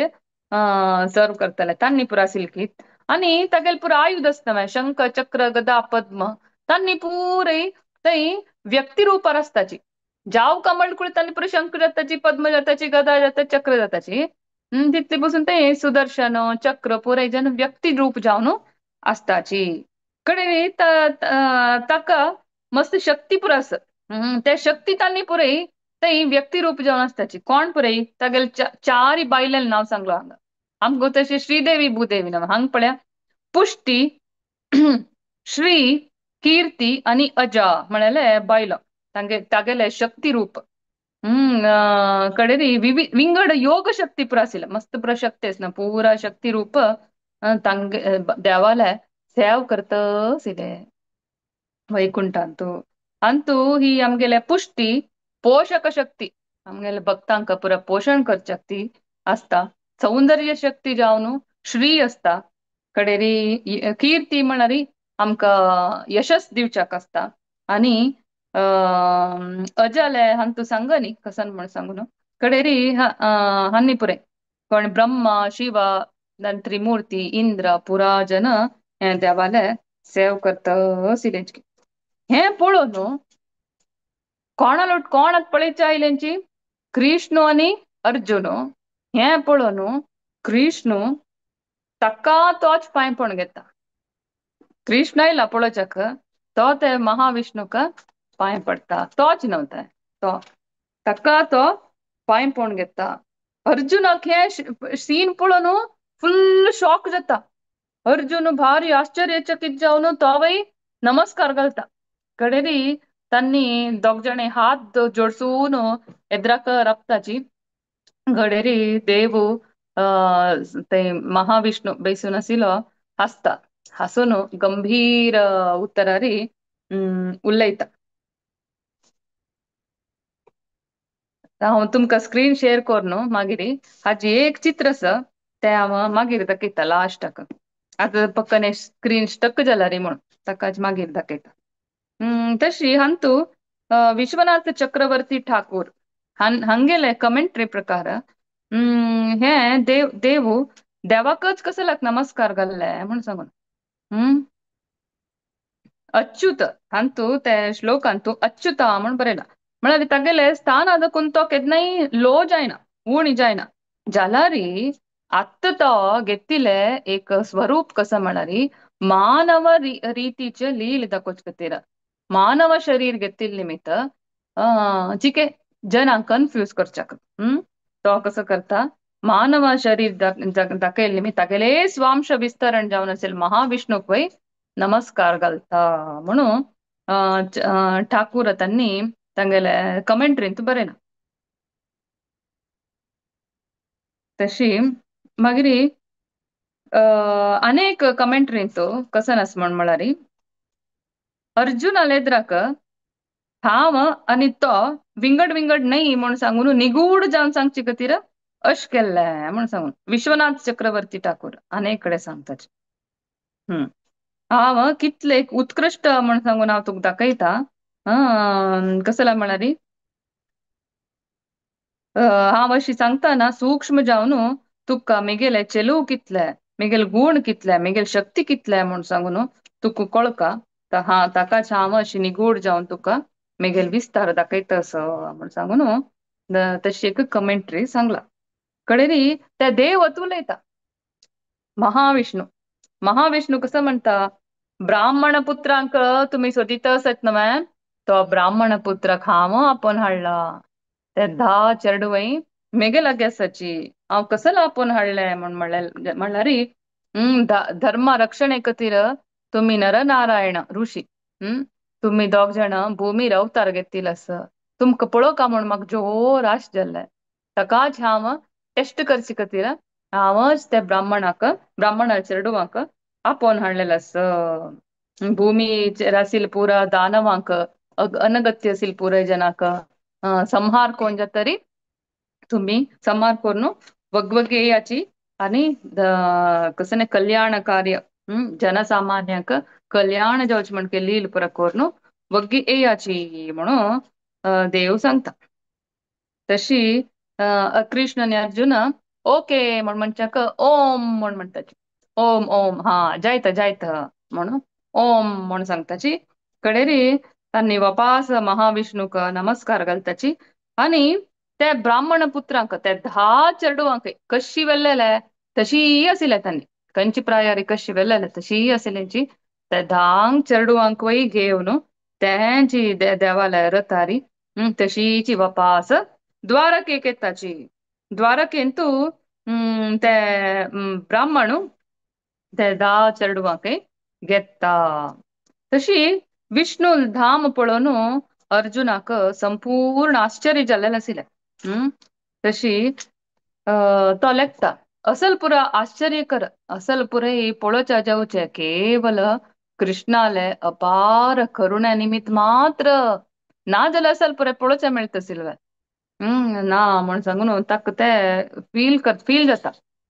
सर्व करताले तांणी पुरो आशिल्ले की. आनी तागेले पुरो आयुध आसता शंख चक्र गदा पद्म तांणी पुरे थंय व्यक्तिरूपार आसताची. जाव कमळ कुळ तांणी पुरो शंख जाताची पद्म जाताची गदा जाता चक्र जाताची तितले पसून ते सुदर्शन चक्र पुरे जन व्यक्ती रूप जावन आसताची. कडे ताका मस्त शक्ती पुरो आसा त्या शक्ती तांणी पुरे थंय व्यक्ती रूप जावन आसताची. कोण पुरे तागेले चारी बायलें नांव सांगलो हांगा आमकां तशें श्रीदेवी भूदेवी नांव हांगा पळया पुष्टी श्री कीर्ती आनी अजा म्हळ्यार बायलो तागेले शक्ती रूप कडेन विंगड योग शक्ती पुरो आशिल्ले मस्त पुरो शक्ती आसना पुरा शक्ती रूप तांगे देवाले सेव करता आशिल्ले वैकुंठांतू. अंतू ही आमगेले पुष्टी पोषक शक्ती आमगेले भक्तांक पुरा पोषण करच्या शक्ती आसता. सौंदर्य शक्ती जावन श्री आसता. कडेरी कीर्ती म्हळ्यार आमकां यशस दिवच्याक आसता. आनी अजाले हांतू सांग न्ही कसन म्हण सांगू न्हू कडेरी हान्नी पुरे कोण ब्रह्मा शिवा त्रिमूर्ती इंद्र पुरा जन हे देवाले सेव करता आशिल्ले. हें पळोवन न्हू कोणालो कोण पळयच्या आयल्यांची कृष्ण आनी अर्जुन. हें पळोवन कृष्ण ताका तोच पांय पडून घेता. कृष्ण आयला पळोवच्याक तो ते महाविष्णूक पांय पडटा तोच न्हू ते तो ताका तो पांय पडून घेता. अर्जुनाक हें सीन पळोवन फुल्ल शॉक जाता. अर्जुन भारी आश्चर्यचकित जावन तोवय नमस्कार घालता. कडेरी तांणी दोग जाणे हात जोडसून एद्राक राबताची. घडेरी देव ते महाविष्णू बेसून आशिल्लो हांसता हांसून गंभीर उत्तरारी उलयता. हांव तुमकां स्क्रीन शेअर कर न्हू मागीर हाजी एक चित्र आसा तें हांव मागीर दाखयता लास्टाक. आतां पक्कने स्क्रीन स्टक जाला रे म्हणून ताकाच मागीर दाखयता. तशी हांतू विश्वनाथ चक्रवर्ती ठाकूर हांगेले कमेंट्री प्रकार हे देव देवू देवाकच कसल्याक नमस्कार घाल्ले म्हूण सांगून. अच्युत हांतू ते श्लोकांतू अच्युता म्हूण बरयला म्हळ्यार तागेले स्थान आदकून तो केन्नाय लो जायना उणी जायना जाल्यारी आत्तां तो घेतिल्ले एक स्वरूप कसो म्हळ्यार मानव रितीचे लील दाखोवचे खातीर मानव शरीर घेतिल्ले निमित्त जिके जनांक कन्फ्यूज करच्याक. तो कसो करता मानव शरीर दाखयल्ले निमित्त तागेले स्वांश विस्तरण जावन असेल महाविष्णूक वय नमस्कार घालता म्हणून ठाकूर तांणी तांगेले कमेंट्रींत बरयला. तशी मागीर अनेक कमेंट्रींत कसन आसा म्हण म्हळ्यार अर्जुनाले एद्राक हांव आनी तो विंगड विंगड न्हय म्हूण सांगून निगूढ जावन सांगचे खातीर अशें केल्लें म्हूण सांगून विश्वनाथ चक्रवर्ती ठाकूर अनेक कडेन सांगता. हांव कितले उत्कृश्ट म्हूण सांगून हांव तुका दाखयता. कसला म्हळ्यार हांव अशी सांगता ना सूक्ष्म जावन तुका मेगेले चेलूव कितले मेगेले गुण कितले मेगेले शक्ती कितले म्हूण सांगून तुका कळका हा ताकाच हांव अशी निगूढ जावन तुका मेगेले विस्तार दाखयता असो म्हूण सांगून तशी एक कमेंट्री सांगला. कडेरी त्या देव उलयता महाविष्णू. महाविष्णू कसं म्हणटा ब्राह्मण पुत्रांक तुमी सोदीत आसत न्हय तो ब्राह्मण पुत्राक हांव आपोवन हाडला ते 10 चेडवां मेगे लागीं आसाची हांव कसलो आपोवन हाडलें म्हूण म्हणल्यार धर्मा रक्षणे खातीर तुमी नरनारायण ऋषी तुमी दोग जाणां भुमीर अवतार घेतिल्ले आसा तुमकां पळोवका म्हूण म्हाका जोर आश जाल्ले ताकाच हांव टेस्ट करचे खातीर हांवच त्या ब्राह्मणाक ब्राह्मणा चेडवांक आपोवन हाडलेलें आसा. भुमीचेर आशिल्ले पुरा दानवांक अनगत्य आशिल्ले पुराय जनाक संहार कोण जातरी तुम्ही संहार करून वगवगे येयाची आनी कसं कल्याण कार्य जनसामान्यांक कल्याण जावचें म्हणके लील पुरा करून वग्गी येयाची म्हणून देव सांगता. तशी कृष्ण आनी अर्जुन ओके म्हण म्हणच्याक ओम म्हण म्हणटाची, ओम ओम हा जायत जायत म्हणून ओम म्हण सांगताची. कडेरी तांणी वापास महाविष्णूक नमस्कार घालताची आनी ते ब्राह्मण पुत्रांक ते 10 चेडवांक कशी वेल्लेले तशी आशिल्ले तांणी, कंची प्रायारी कशी वेल्लेले तशी आशिल्ल्याची ते 10 चेडवांक वय घेवन तेंची देवालय रथारी तशीची वापास द्वारकेक येताची. द्वारकेंतू ते ब्राह्मण ते 10 चेडवांक घेता. तशी विष्णु धाम पळोवन अर्जुनाक संपूर्ण आश्चर्य जाल्लें आशिल्लें. तशी तो लेखता असल पुरा आश्चर्य कर, असल पुरे पळोवच्या जावचें केवल कृष्णाले अपार करुणा निमित्त मात्र, ना जाल्यार असल पुरे पळोवचें मेळटा सिल्वे ना म्हण सांगून ताका ते फील कर, फील जाता,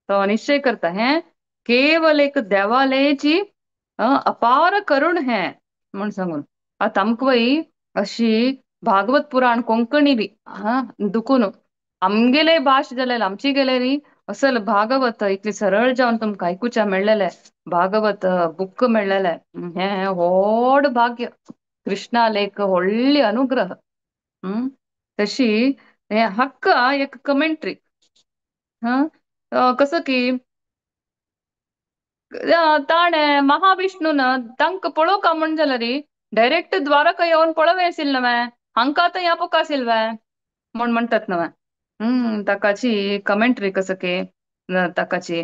तो निश्चय करता हें केवल एक देवालयची अपार करुण हें म्हण सांगून. आतां आमकां वय अशी भागवत पुराण कोंकणी बी हा दुखून आमगेले भाश जाल्यार आमची गेलेरी असल भागवत इतली सरळ जावन तुमकां आयकुच्या मेळ्ळेलें, भागवत बुक मेळ्ळेलें, हें व्हड भाग्य, कृष्णालेक व्हडली अनुग्रह. तशी हे हक्क एक कमेंट्री हा कसं की ताणें महाविष्णून तांकां पळोवका म्हण जाल्यार डायरेक्ट द्वारका येवन पळोवं आशिल्लें नवें, हांकां आतां ह्या पोका आशिल्लें म्हण म्हणटात नवें. ताकाची कमेंट्री कसं की ताकाची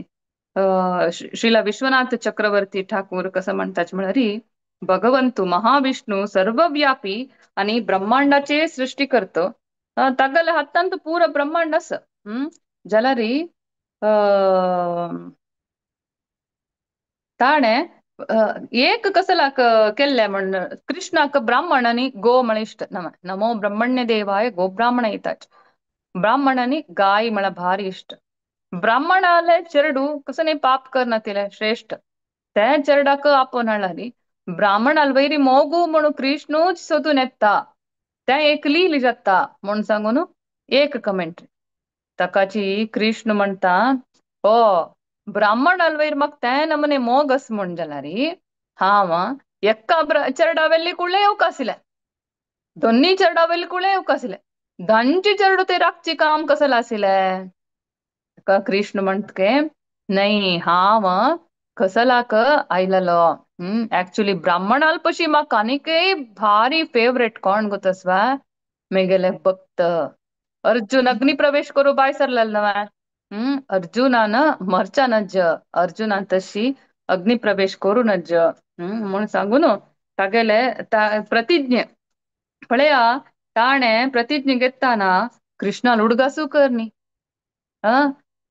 श्रीला विश्वनाथ चक्रवर्ती ठाकूर कसं म्हणतात म्हळ्यार भगवंतु महाविष्णू सर्वव्यापी आणि ब्रह्मांडाचे सृष्टी करतो, तागेले हातांत पुरा ब्रह्मांड आसा. जाल्यार ताणें एक कसलाक केल्लें म्हण कृष्णाक ब्राह्मण आनी गो म्हळ्यार इश्ट नमो नमो ब्रह्मण्य देवाय गोब्राह्मण येताच, ब्राह्मण आनी गाय म्हळ्यार भारी इश्ट. ब्राह्मणाले चेरडू कसं न्ही पाप करना श्रेष्ठ, ते चेरडाक आपोवन हाडला ब्राह्मणाल वैरी मोगू म्हणून कृष्णूच सोदून येता, ते एक लील जाता म्हूण सांगून एक कमेंट्री. ताकाची कृष्ण म्हणटा ओ ब्राह्मणाल वैर म्हाका ते नमने मोग आस म्हूण जाल्यार हांव एका चेरडा वेल्ली कुळ्ळे येवंक आशिल्लें, दोन्ही चेरडा वेल्ली कुळ्ळे येवंक आशिल्लें, धांची चेरडू ते राखची काम कसलें आशिल्लें. ताका कृष्ण म्हणटा न्हय हांव कसलाक आयलेलो. ऍक्च्युली ब्राह्मणाल पशी म्हाका आनीकय भारी फेवरेट कोण गोतसवा मेगेले भक्त अर्जुन अग्नी प्रवेश करू बाय सरलेलो नवें. अर्जुनान मरच्या नज, अर्जुनान तशी अग्नी प्रवेश करू नज म्हूण सांगून तागेले प्रतिज्ञे पळया ताणें प्रतिज्ञे घेताना कृष्णान उडगासू कर न्ही.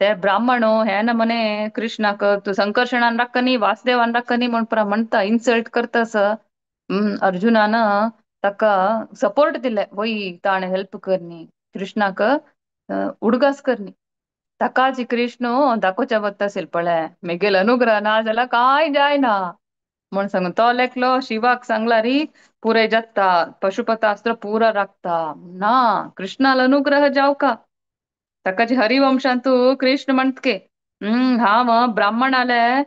ते ब्राह्मण हे नमने कृष्णाक तूं संकर्षणान राखनी वासुदेवान राखनी म्हूण पुरा म्हणटा, इन्सल्ट करता. अर्जुनान ताका सपोर्ट दिले वय ताणें हेल्प करनी कृष्णाक उडगास करनी. ताकाच कृष्ण दाखोवच्या वता आशिल्लो पळय मेगेलो अनुग्रह ना जाल्यार कांय जायना म्हूण सांगून तो लेखलो शिवाक सांगला री पुरे जाता पशुपतास्त्र पुरा राखता ना कृष्णाल अनुग्रह जावका. ताकाची हरिवंशांतू कृष्ण म्हणटके हांव ब्राह्मणाले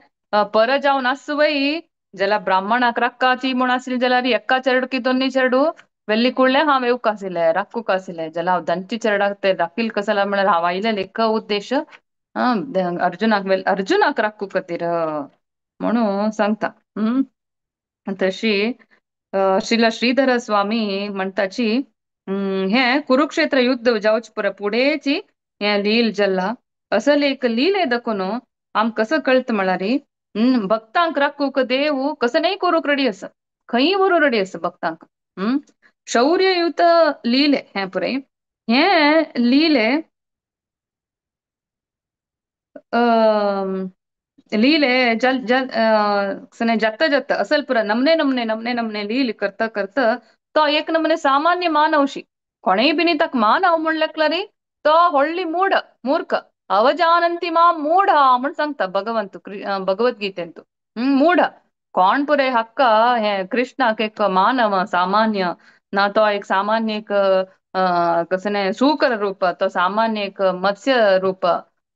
पर जावन आसू वय जाल्यार ब्राह्मणाक राखकाची म्हूण आसली जाल्यार एका चेरडू की दोन्ही चेरडू वेल्ली कुळ्ळे हांव येवंक आशिल्लें राखूंक आशिल्लें जाल्यार हांव धांची चेरडाक ते राखील कसो म्हळ्यार हांव आयिल्लें एक उद्देश अर्जुनाक अर्जुनाक राखूंक खातीर म्हणून सांगता. तशी श्रीला श्रीधर स्वामी म्हणटाची हें कुरुक्षेत्र युद्ध जावचे पुरा फुडेंची हें लील जल्ला असल एक लीले दाखोवन आमकां कसो कळटा म्हळ्यार भक्तांक राखूंक देव कसो न्हय करूंक रेडी आसा, खंय व्हरूंक रेडी आसा भक्तांक. शौर्ययुत लीले हें पुराय हें लीले लीले जल जल जाता जाता असल पुरा नमने नमने नमने नमने लील करता करता तो एक नमने सामान्य मानवशी कोणेय बिनी ताका मानव म्हण लेखला रे तो व्हडली मूढ मूर्ख अवजानंती मा मूढ म्हण सांगता भगवंत भगवद्गीतेंतु. मूढ कोण पुरे हक्क हे कृष्णाक एक मानव सामान्य ना तो एक सामान्य एक कसने सूकर रूप तो सामान्य एक मत्स्य रूप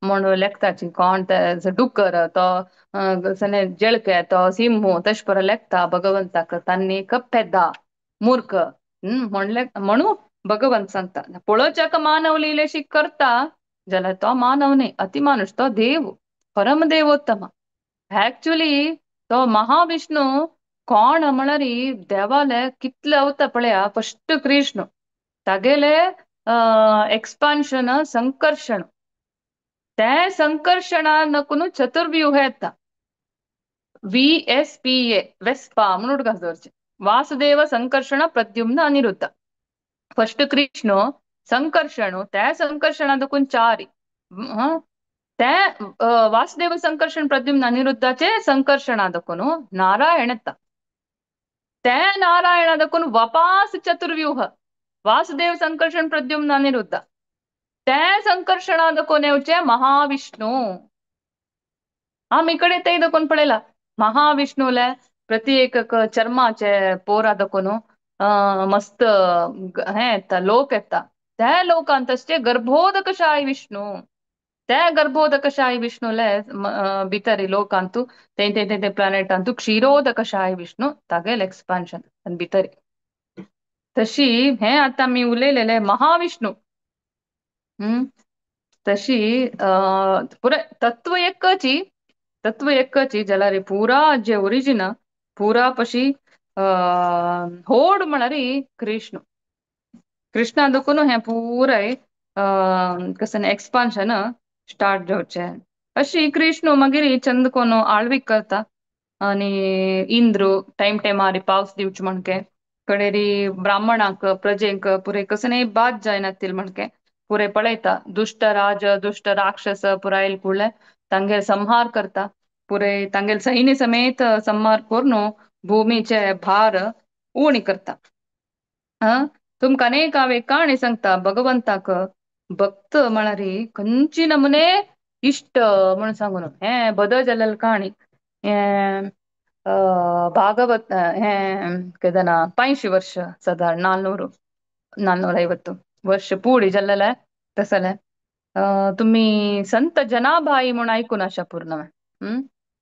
म्हण लेखताची कोण ते डुकर तो कसने जळके तो सिंह तश पर लेखता भगवंताक तांणी पेद्दा मूर्ख म्हणले म्हणू भगवंत सांगता. पळोवच्याक मानव लिलेशी करता जाल्यार तो मानव न्ही, अतिमानुष, तो देव, परमदेवोत्तम. ऍक्च्युली तो महाविष्णू कोण म्हळ्यार देवाले कितले अवतार पळया. फस्ट कृष्ण तागेले एक्सपान्शन संकर्षण, ते संकर्षणानकून चतुर्व्यूह येता. VSPA Vespa म्हणून उडकास दवरचें. वासुदेव संकर्षण प्रद्युम्न अनिरुद्ध. फस्ट कृष्ण संकर्षण, त्या संकर्षणा देखून चारी ते वासुदेव संकर्षण प्रद्युम्न अनिरुद्धाचे संकर्षणा देखून नारायण येता. ते नारायणा देखून वापास चतुर्व्यूह वासुदेव संकर्षण प्रद्युम्न अनिरुद्ध, ते संकर्षणा देखून येवचे महाविष्णू. आमी कडे ते देखून पळयला महाविष्णूले प्रति एक चर्माचे पोरा देखून मस्त हे येता लोक येता. त्या लोकांत तशे गर्भोदकशाही विष्णू, त्या गर्भोदकशाही विष्णूले भितरी लोकांतु ते ते ते प्लॅनेटांतु क्षीरोदकशाही विष्णू तागेल एक्सपान्शन भितरी. तशी हे आतां आमी उलयलेले महाविष्णू. तशी पुराय तत्व एकची, तत्व एकची जाल्यार पुरा जे ओरिजिन पुरा पशी होड म्हळ्यार कृष्ण. कृष्णा देखून हें पुराय कसं एक्सपान्शन स्टार्ट जावचें. अशी कृष्ण मागीर चंद कोण आळवीक करता आनी इंद्र टायम टायमार पावस दिवचे म्हणके कडेरी ब्राह्मणाक प्रजेंक पुरे कसं बाद जायनातील म्हणके पुरे पळयता. दुश्ट राज दुश्ट राक्षस पुरायल कुळ्ळे तांगेर संहार करता, पुरे तांगेर सैन्य समेत संहार करून भूमीचे भार उणी करता. तुमकां अनेक हांव एक काणी सांगता. भगवंताक भक्त म्हळ्यार खंयची नमुने इश्ट म्हणून सांगून हें बदल जाल्लें काणी. हें भागवत हें केदना 85 वर्ष सादारण 450 वर्ष पुढे जाल्लेलें तसलें. तुमी संत जनाबाई म्हूण आयकून आशा पूर्ण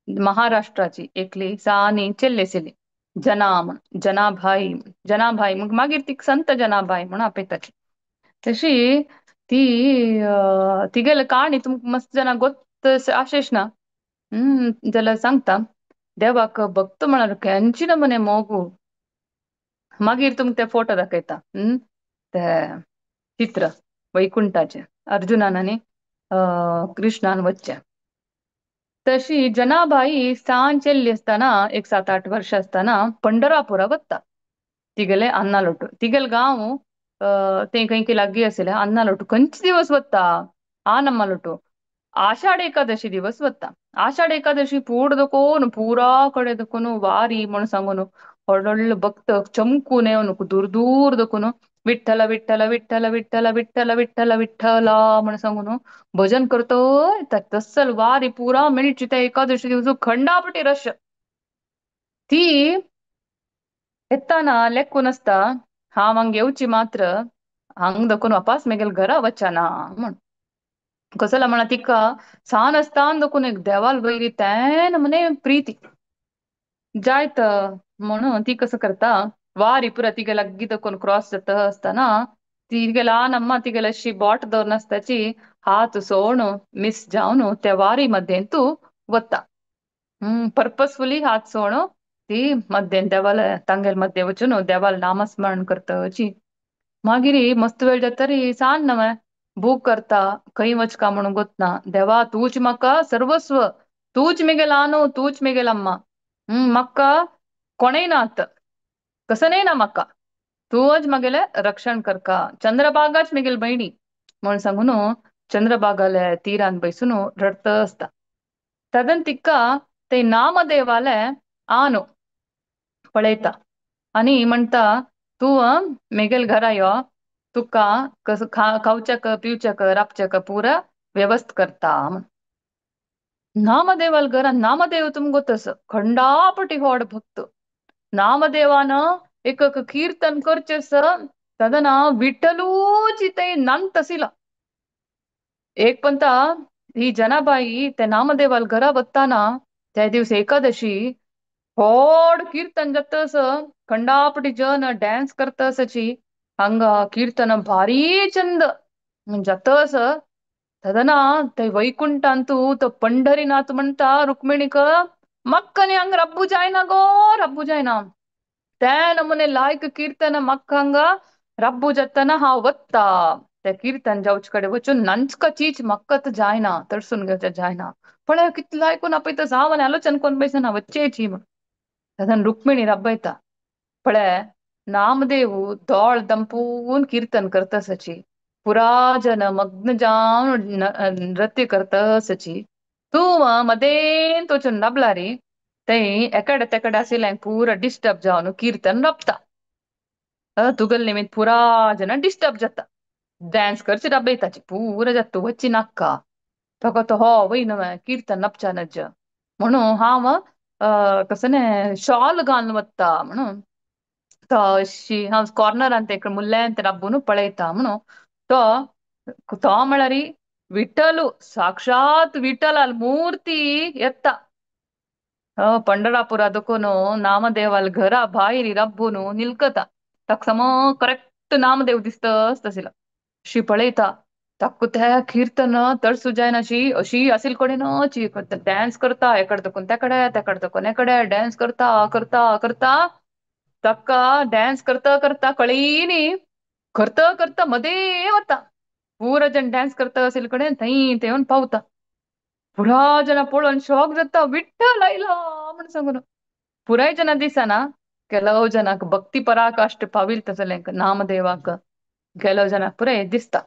महाराष्ट्राची एकली सानी चेल्लेसिली जना म्हण जनाभाई जनाभाई मागीर ती संत जनाबाई म्हणून आपयताची. तशी ती तिगेले काणी तुमकां मस्त जाणां गोत्त आशेश ना जाल्यार सांगता. देवाक भक्त म्हळ्यार केंची नमुने मोगू. मागीर तुमकां ते फोटो दाखयता ते चित्र वैकुंठाचे अर्जुनान आनी कृष्णान वच्चें. तशी जनाबाई सान चेल्ली आसतना एक 7-8 वर्ष आसतना पंढरापुरा वता तिगेले अन्नालोटू. तिगेले गांव ते खंय लागीं आशिल्लें अन्नालोटू. खंयचे दिवस वता आनम्मालोटू आषाढ एकादशी दिवस वता. आषाढ एकादशी पूड दकोन पुरा कडे दकोन वारी म्हण सांगून व्हड व्हडले भक्त चमकून येवन दूर दूर दकून विठ्ठल विठ्ठल विठ्ठल विठ्ठल विठ्ठल विठ्ठल विठ्ठल म्हण सांगून भजन करतोय. तसल वारी पुरा मेळची त्या एकादशी दिवस खंडापटी रश. ती येताना लेखून आसता हांव हांग येवची मात्र हांग दकून वापास मेगेल घरा वचना म्हण. कसला म्हणा तिका सान आसतान दकून एक देवाल वयरी तें नमुने प्रीती जायत म्हणून ती कसं करता वारी पुरा तिगे लागीं दकून क्रॉस जाता आसतना तिगे ल्हान अम्मा तिगेले अशी बोट दवरून आसताची हात सोण मिस जावन त्या वारी मध्यें तूं वता. पर्पसफुली हात सोण ती मध्यें देवाल तांगेल मध्यें वचून देवाल नामस्मरण करताची. मागीर मस्त वेळ जातरी सान नवें भूक करता खंय वचका म्हणून गोतना देवा तूच म्हाका सर्वस्व, तूच मेगेल आनो, तूच मेगेल अम्मा, म्हाका कोणेय नात कसनय ना म्हाका, तूंच म्हगेलें रक्षण करका, चंद्रभागाच मेगेल भयणी म्हण सांगून चंद्रभागाले तीरान बैसून रडत आसता. तदन तिका ते नामदेवाले आनो पळयता आनी म्हणटा तूं मेगेल घरा यो, तुका कसं खावच्याक पिवच्याक राबच्याक पुरा व्यवस्थ करता म्हण. नामदेवाल घरान नामदेव तुमगो तस खंडापटी होड भक्त. नामदेवान एक कीर्तन करचेस तदना विठ्ठलूची ते नंतसिला. एक पंता ही जनाबाई त्या नामदेवाल घरा वताना त्या दिवस एकादशी होड कीर्तन जातस खंडापटी जन डॅन्स करतसची हांगा कीर्तन भारी चंद जातस. तदना ते वैकुंठांतू तो पंढरीनाथ म्हणता रुक्मिणीक मक्कनी हंग रब्बू जायना गो रब्बू जायना. त्या नमुने लायक कीर्तन मक्क हंगा रब्बू जातना हांव वत्ता. त्या कीर्तन जावचे कडेन वचून नंचका चीच मक्कत जायना तडसून घेवच्या जायना. पळय कितलो आयकून आपयता जाव आनी आलोचन कोण बैसना वच्चेची म्हण. तदन रुक्मिणी रब्बयता पळय नामदेव दोळ दंपून कीर्तन करतसची पुरा जन मग्न जावन नृत्य करतसची तूं मदेन वचून राबला रे थंय एकडे तेकडे आशिल्लें पुरा डिस्टर्ब जावन कीर्तन राबता. तुगेले निमित्त पुरा जन डिस्टर्ब जाता. डॅन्स करचे राबयताची पुरा जाता तूं वच्ची नाका. ताका तो हो वय न्हय कीर्तन राबच्या नज म्हणून हांव कसं न्ही शॉल घालून वता म्हणून तो अशी हांव कॉर्नरान ते मुल्यान ते राबून पळयता म्हणून तो तो म्हळ्यार विठ्ठल साक्षात विठ्ठलाल मूर्ती येता. पंढरापुरा देखून नामदेवाल घरा भायर रब्बून निलकता. ताका सम करेक्ट नामदेव दिसतस तसिला अशी पळयता. ताका त्या कीर्तन तडसू जायना अशी अशी आसिल कडेन डॅन्स करता एकडे देखून तेकडे तेकडे देखून एकडे डॅन्स करता करता करता ताका डॅन्स करता करता कळयनी करता करता मदें वता. पुरा जण डॅन्स करता असेल कडेन थंय थंय येवन पावता. पुरा जणां पळोवन शॉक जाता विठ्ठल आयला म्हण सांगून. पुराय जणां दिसना ಕೆಲವು जनाक भक्ती पराकाष्ठ पाविल तसलें नामदेवाक ಕೆಲವು जनाक पुराय दिसता.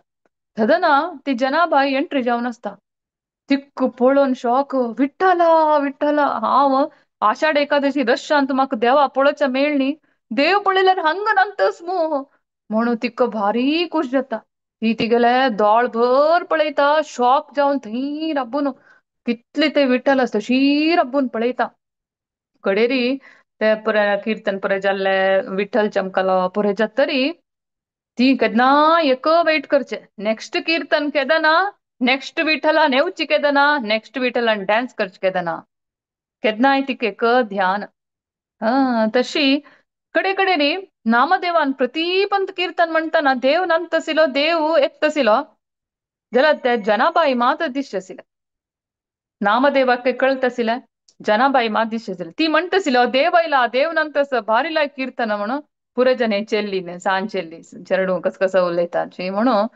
तदना ती जनाबाई एंट्री जावन आसता. तिक्क पळोवन शॉक विठ्ठला विठ्ठला हांव आषाढ एकादशी रश्यांत म्हाका देवा पळोवच्या मेळ्ळी देव पळयल्यार हांगा नंतस मू म्हणून तिका भारी खूश जाता. ती तिगेले दोळभर पळयता शॉक जावन थंय राबून कितले ते विठ्ठल आसता तशी राबून पळयता. कडेरी ते पुराय कीर्तन पुराय जाल्ले विठ्ठल चमकलो पुराय जातरी ती केन्ना एक वेट करचे नेक्स्ट कीर्तन केदना नेक्स्ट विठ्ठलान येवची केदना नेक्स्ट विठ्ठलान डॅन्स करचे केदना केन्नाय तिका एक ध्यान. तशी कडे कडे न्ही नामदेवान प्रतिपंत कीर्तन म्हणटाना देव नंतसिलो देव येतसिलो जाल्यार त्या जनाबाई मात दिसताशिल्लें. नामदेवाक कळताशिल्लें जनाबाई मात दिसताशिल्लें. ती म्हणटाशिल्ली देव आयला देव नंतस भारी लायक कीर्तन म्हणून पुराय जन चेल्ली सान चेल्ली चेडूं कसं कसं उलयता म्हणून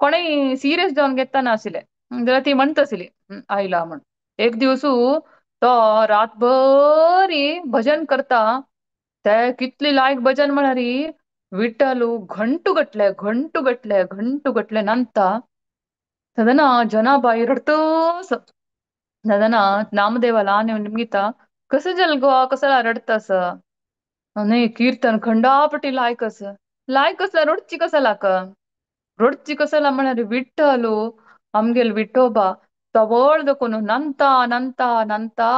कोणेय सिरियस जावन घेतना आशिल्लें जाल्यार ती म्हणटाशिल्ली आयला म्हण. एक दिवसू तो रातभर भजन करता ते कितली लायक भजन म्हळ्यार विठ्ठलू घंटू गटले घंटू गटले घंटू गटले नंता तदना जनाबाई रडतस. तदना नामदेवाला निमगिता कसं जल गो कसला रडतस न्ही कीर्तन खंडापटी लायक आसा लायक आसल्यार रडची कसलाक रडची कसला म्हळ्यार विठ्ठलू आमगेलो विठोबा तवळ देखून नंता नंता नंता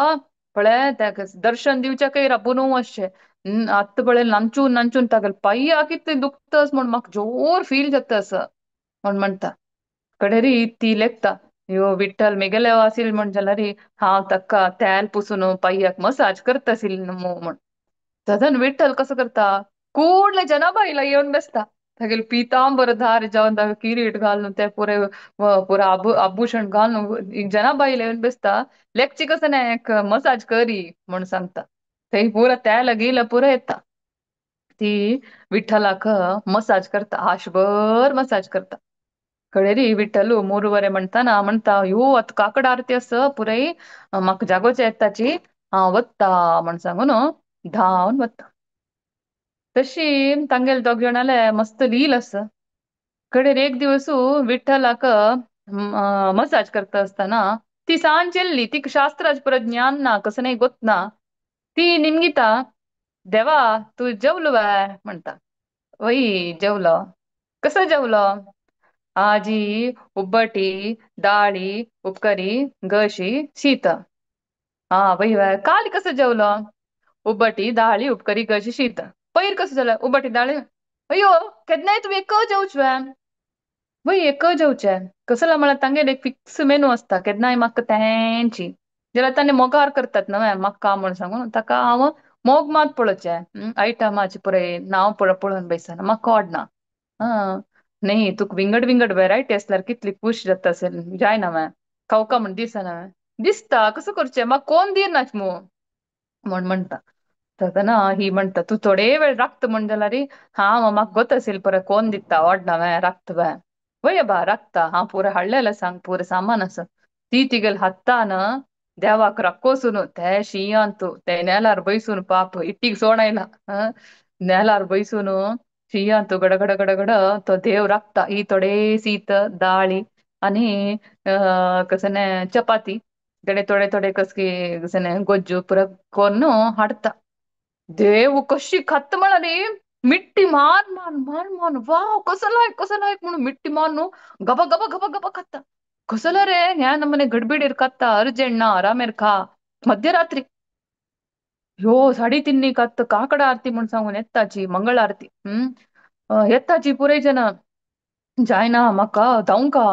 पळय ताका दर्शन दिवच्याकय राबून अशें आतां पळय नांचून नांचून तागेले पांया कितले दुखतस म्हूण म्हाका जोर फील जाता असो म्हण म्हणटा. कडेरी ती लेखता यो विठ्ठल मेगेले आसिल म्हण जाल्यार हांव ताका तेल पुसून पांयाक मसाज करता आशिल्लें मू म्हण. तदन विठ्ठल कसो करता कुडले जनाबाईला येवन बेसता. तागेले पितांबर धार जावन ताका किरीट घालून ते पुरे पुरा आभूषण घालून जनाबाईला येवन बेसता. लेखची कसं नाही एक मसाज करी म्हण सांगता. थंय पुरा तेल गेल पुरा येता. ती विठ्ठलाक मसाज करता आशभर मसाज करता. कडेरी विठ्ठलू मुरवरे म्हणटाना म्हणटा यो आतां काकड आरती आसा पुराय म्हाका जागोवचें येताची हांव वत्ता म्हण सांगून धांवन वता. तशी तांगेले दोग जाणाले मस्त लील आसा. कडेर एक दिवसू विठ्ठलाक मसाज करता आसतना ती सान चेल्ली तिका शास्त्राचें पुरो ज्ञान ना कसं नाही गोत ना. ती निमगिता देवा तूं जेवलो काय म्हणटा. वय जेवलो. कसं जेवलं? आजी उब्बटी दाळी उपकरी गशी शीत. हा वय वय. काल कसं जेवलं? उब्बटी दाळी उपकरी गशी शीत. पैर कसं झालं? उब्बटी दाळी. अय्यो केन्नाय तूं एक जेवच वय एक जेवचे. कसला म्हळ्यार तांगेले एक फिक्स मेनू आसता केन्नाय म्हाका तेंची. जाल्यार ताणें मोगार करतात न्हय म्हाका म्हण सांगून ताका हांव मोग मात पळोवचें आयटमाचे पुराय नांव पळोवन बैसना म्हाका आवडना. आं न्ही तुका विंगड विंगड वेरायटी आसल्यार कितली खूश जाता असेल जायना न्हय खावका म्हण दिसना दिसता कसं करचें म्हाका कोण दिनाच मू म्हण म्हणटा. तेन्ना ही म्हणटा तूं थोडे वेळ राखता म्हण जाल्यार हांव म्हाका गोत असेल परत कोण दिता आवडना व्हय राखता व्हय. वय बा राखता हांव पुरो हाडलेलें सांग पुरो सामान आसा. ती तिगेले हातान देवाक राक्कोसून ते शिंयांतू ते नेलार बैसून पाप इट्टीक सोण आयला. नेलार बैसून शिंयांतू गड गड गड गड तो देव राखता. ही थोडे शीत दाळी आनी कसने चपाती गडे थोडे थोडे कसके कसने गोज्जू पुरो कोन्न हाडटा. देव कशी खात म्हळ्यार मिट्टी मार मार मार मार वाव कसो लायक कसो लायक म्हणून मिट्टी मारून गबा गबा गबा गबा खाता. कसलो रे ह्या नमने गडबिडीर खाता अर्जंट ना आरामेर खा मध्यरात्री. ह्यो 3:30 कात काकड आरती म्हण सांगून येताची मंगळ आरती. येताची पुराय जन जायना म्हाका धांवका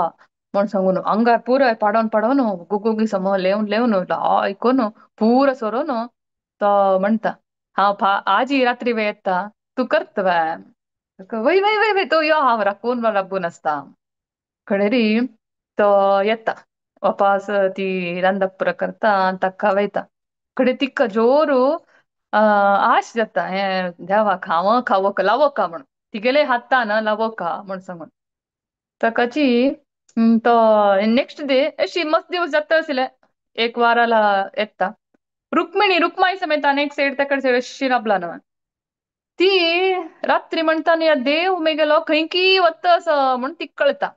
म्हण सांगून अंगार पुराय पाडोवन पाडोवन गुगुगी सम लेवन लेवन लायकोन पुरो सोरोन तो म्हणटा हांव आजी रात्री वे येता तूं करत वे. वय वय वय वय तो यो हांव राखून राबून आसता. कडेरी तो येता वापास ती रांदप पुरो करता आनी ताका वयता. कडे तिका जोरू आश जाता हें देवाक हांव खावोक लावोका म्हण तिगेले हातान लावोका म्हण सांगून ताकाची तो नेक्स्ट डे अशी मस्त दिवस जाता आशिल्ले एक वाराला येता. रुक्मिणी रुक्माई समेत एक सायड तेकडे सायड अशी राबला न्हय. ती रात्री म्हणटा न्ही देव मेगेलो खंयकी वता असो म्हण तिका कळटा.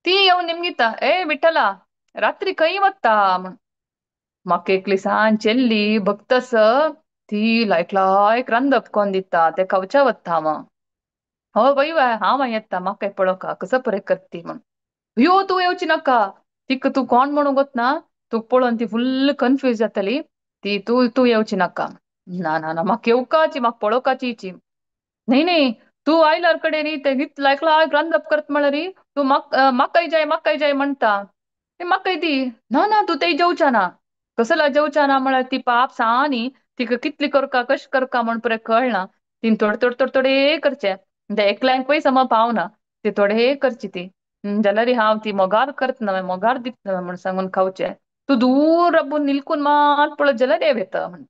ती येवन निमगिता ए विठ्ठला रात्री खंय वता म्हण. म्हाका एकली सान चेल्ली भक्तस ती लायक लायक रांदप कोन्न दिता तें खावच्या वता हांव. हय वय वय हांव येता म्हाका पळोवका कसो परे करती म्हण. यो तूं येवची नाका तिका तूं कोण म्हणूंक वतना तुका पळोवन ती फुल्ल कन्फ्यूज जातली ती तूं तूं येवची नाका. ना ना ना म्हाका येवकाची म्हाका पळोवकाची. न्ही न्ही तूं आयल्यार कडेन न्ही ते लायक लायक रांदप करत म्हळ्यार तूं म्हाकाय जाय म्हाकाय जाय म्हणटा ते म्हाकाय दी. ना ना तूं तें जेवच्या ना. कसला जेवच्या ना म्हळ्यार ती पाप सा न्ही तिका कितली करका कशें करका म्हण पुरें कळना. तीन थोडे थोडे थोडे थोडे करचें ते एकल्यांक पय समा पावना ती थोडे करची ती. जाल्यार हांव ती मोगार करत न्हय मोगार दित न्हय म्हण सांगून खावचें. तूं दूर राबून निलकून मात पळोवत जाल्यार देव येता म्हण.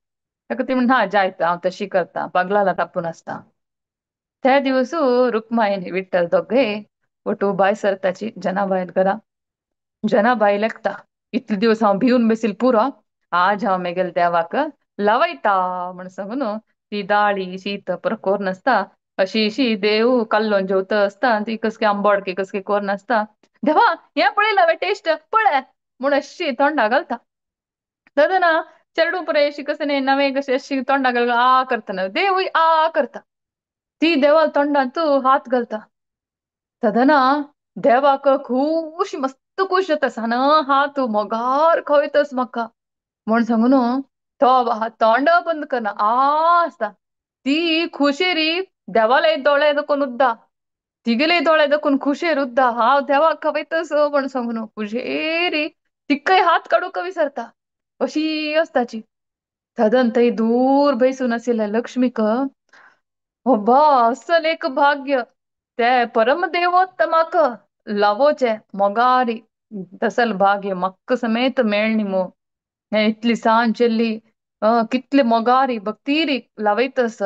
ताका ती म्हणटा हा जायत हांव तशी करता पागलाला तापून आसता. त्या दिवसू रुक्माईन विठ्ठल दोगे वटू बाय सरताची जनाबायल घरा. जनाबाई लेखता इतले दिवस हांव भिवन बेसील पुरो आज हांव मेगेल देवाक लावयता म्हण सांगून ती दाळी शीत पुरो कोरून आसता अशी अशी देव कल्लोन जेवता आसता आनी ती कसके आंबोडके कसके कोरून आसता. देवा हें पळयला वे टेस्ट पळय म्हूण अशी तोंडा घालता. तेन्ना चेडूं पुराय अशी कशें न्ही नवें कशें अशी तोंडा घाल आ करतना देवूय आ करता. ती देवा तोंडांत हात घालता. तेन्ना देवाक खूश मस्त खूश जाता सान हात मोगार खवयतस म्हाका म्हण सांगून तो तोंड बंद करना आ आसता. ती खुशेरी देवाले दोळे दखून उद्दा तिगेले दोळे दखून खुशेर उद्दा हांव देवाक खवयतस म्हण सांगून खुशेरी तिकाय हात काडूंक विसरता अशी आसताची. तदन थंय दूर बैसून आशिल्ल्या लक्ष्मीक अब्बा असल एक भाग्य ते परमदेवोत्तमाक लावोचे मोगारी तसल भाग्य म्हाका समेत मेळनी मू. हें इतली सान चेल्ली कितले मोगारी भक्तीरी लावयतस.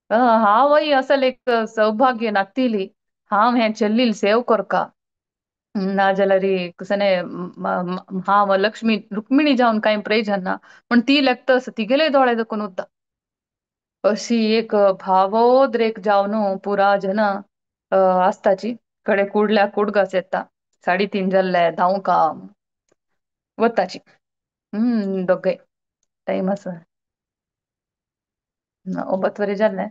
हांवय असल एक सौभाग्य नातिली हांव हें चेल्लील सेव करका. नाजाल्यार कसने हांव लक्ष्मी रुक्मिणी जावन कांय प्रयोजन ना पूण ती लेखता तिगेले दोळे दखून उरता. अशी एक भावोद्रेक जावन पुरा जन आसताची कडे कुडल्या कुडगास येता 3:30 जाल्ले धांवका वताची. दोगे टायम आसा 9 वरी जाल्ले.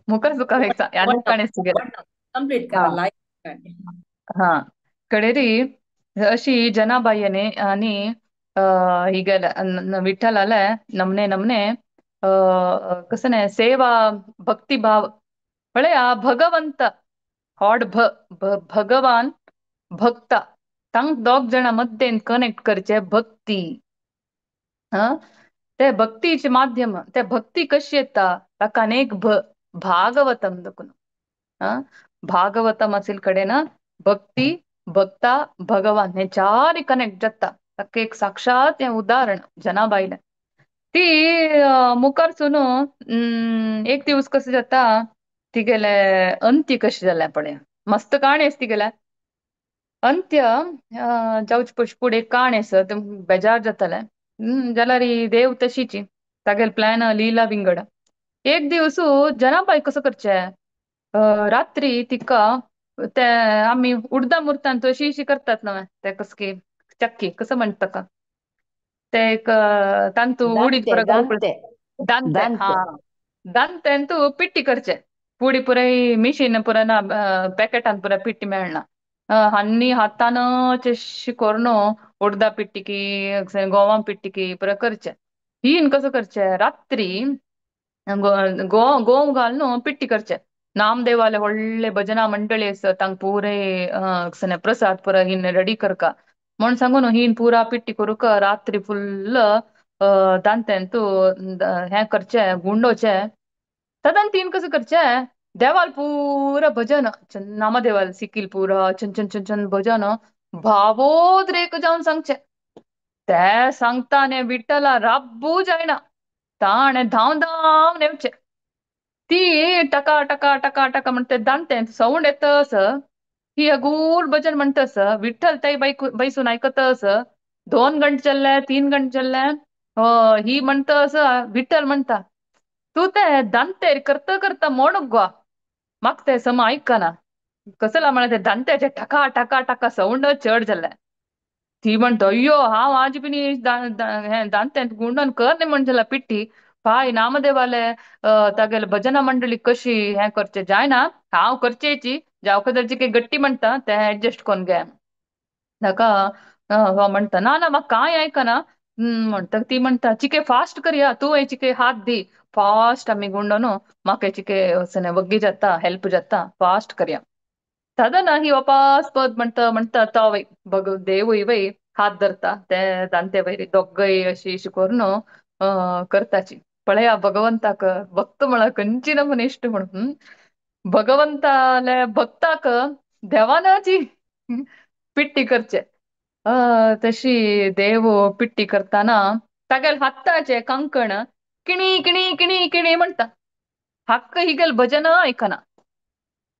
मुखार सुका आनी काणें गेले. कंप्लीट हा करा लाईक. हा कडेरी अशी जनाबाईने आणि हिगेले विठ्ठलाले नमने नमने कसं नाही सेवा भक्तिभाव पळया भगवंत हॉड भ भगवान भक्ता तांक दोग जाणां मद्देन कनेक्ट करचे भक्ती. हा ते भक्तीचे माध्यम ते भक्ती कशी येता ताका अनेक भागवतम देखून. हा भागवतम असेल कडे ना भक्ती भक्ता भगवान हे चार कनेक्ट जाता. ताका एक साक्षात हें उदाहरण जनाबाईलें. ती मुखार सून एक दिवस कसं जाता तिगेले अंत्य कशें जालें पळय मस्त काणी आसा तिगेले अंत्य. जावचे पयशे फुडें काणी आसा तें बेजार जातालें जाल्यार देव तशीची तागेले प्लॅन लिला विंगड. एक दिवस जनाबाई कसं करचें रात्री तिका ते आमी उडदा मुर्तान अशी अशी करतात न्हय ते कसं की चक्की कसं म्हणटा ताका ते एक तांतू उडीद दांते पुरो घालून दांते दांते. हा दांते दांतेंतू पिट्टी करचे पुडी पुराय मिशीन पुराय ना पॅकेटान पुराय पिट्टी मेळना. आनी हातानच अशी करून उडदा पिट्टी गोवा पिट्टी पुराय करचे. हीन कसं करचे रात्री गोव घालून पिट्टी करचे. नामदेवाले व्हडले भजना मंडळी आसा तांकां पुरे प्रसाद पुराय हीन रेडी करका म्हण सांगून हीन पुरा पिट्टी करूंक रात्री फुल्ल दांतेंतू हें करचें गुंडोवचें. तदन तीन कसं करचें देवाल पुरा भजन नामदेवाल सिकील पुरा छन छन छन छन भजन भावोद्रेक जावन सांगचें. ते सांगता ने विठ्ठला राब्बू जायना ताणें धांव धांव नेवचें. ती टका टका टका टका म्हणटा दांतें सवंड येतस ही अगूर भजन म्हणटस विठ्ठल ताई बैसून आयकतस. 2 गंटे चल्ले 3 गंटे चल्ले ही म्हणटस विठ्ठल म्हणटा तूं ते दांतेर करता करता मोडूंक गो म्हाका तें सम आयकना कसला म्हळ्यार ते दांत्याचे ठका ठका ठका सवंड चड जाल्लें. ती म्हणटा अय्यो हांव आज बीन हें दांतें गुंडोन कर न्ही म्हण जाल्यार पिट्टी पाय नामदेवाले तागेले भजना मंडळी कशी हें करचें जायना हांव करचेची जावं काही गट्टी म्हणटा तें एडजस्ट करून घे. ताका हो म्हणटा ना ना म्हाका कांय आयकना म्हणटा. ती म्हणटा चिके फास्ट करया तूं हे चिके हात दी फास्ट आमी गुंडोन म्हाका चिके वग्गी जाता हेल्प जाता फास्ट करया. तदना ही वापास पद म्हणटा म्हणटा तो वय भग देवूय वय हात धरता ते दांते वयर दोगय अशी अशी करून करताची. पळया भगवंताक भक्त म्हळ्यार खंयची नमुने इश्ट म्हणून भगवंताले भक्ताक देवानाची पिट्टी करचे. तशी देव पिट्टी करताना तागेले हाताचे कंकण किणी किणी किणी किणी म्हणटा. हक्क हिगेल भजन आयकना.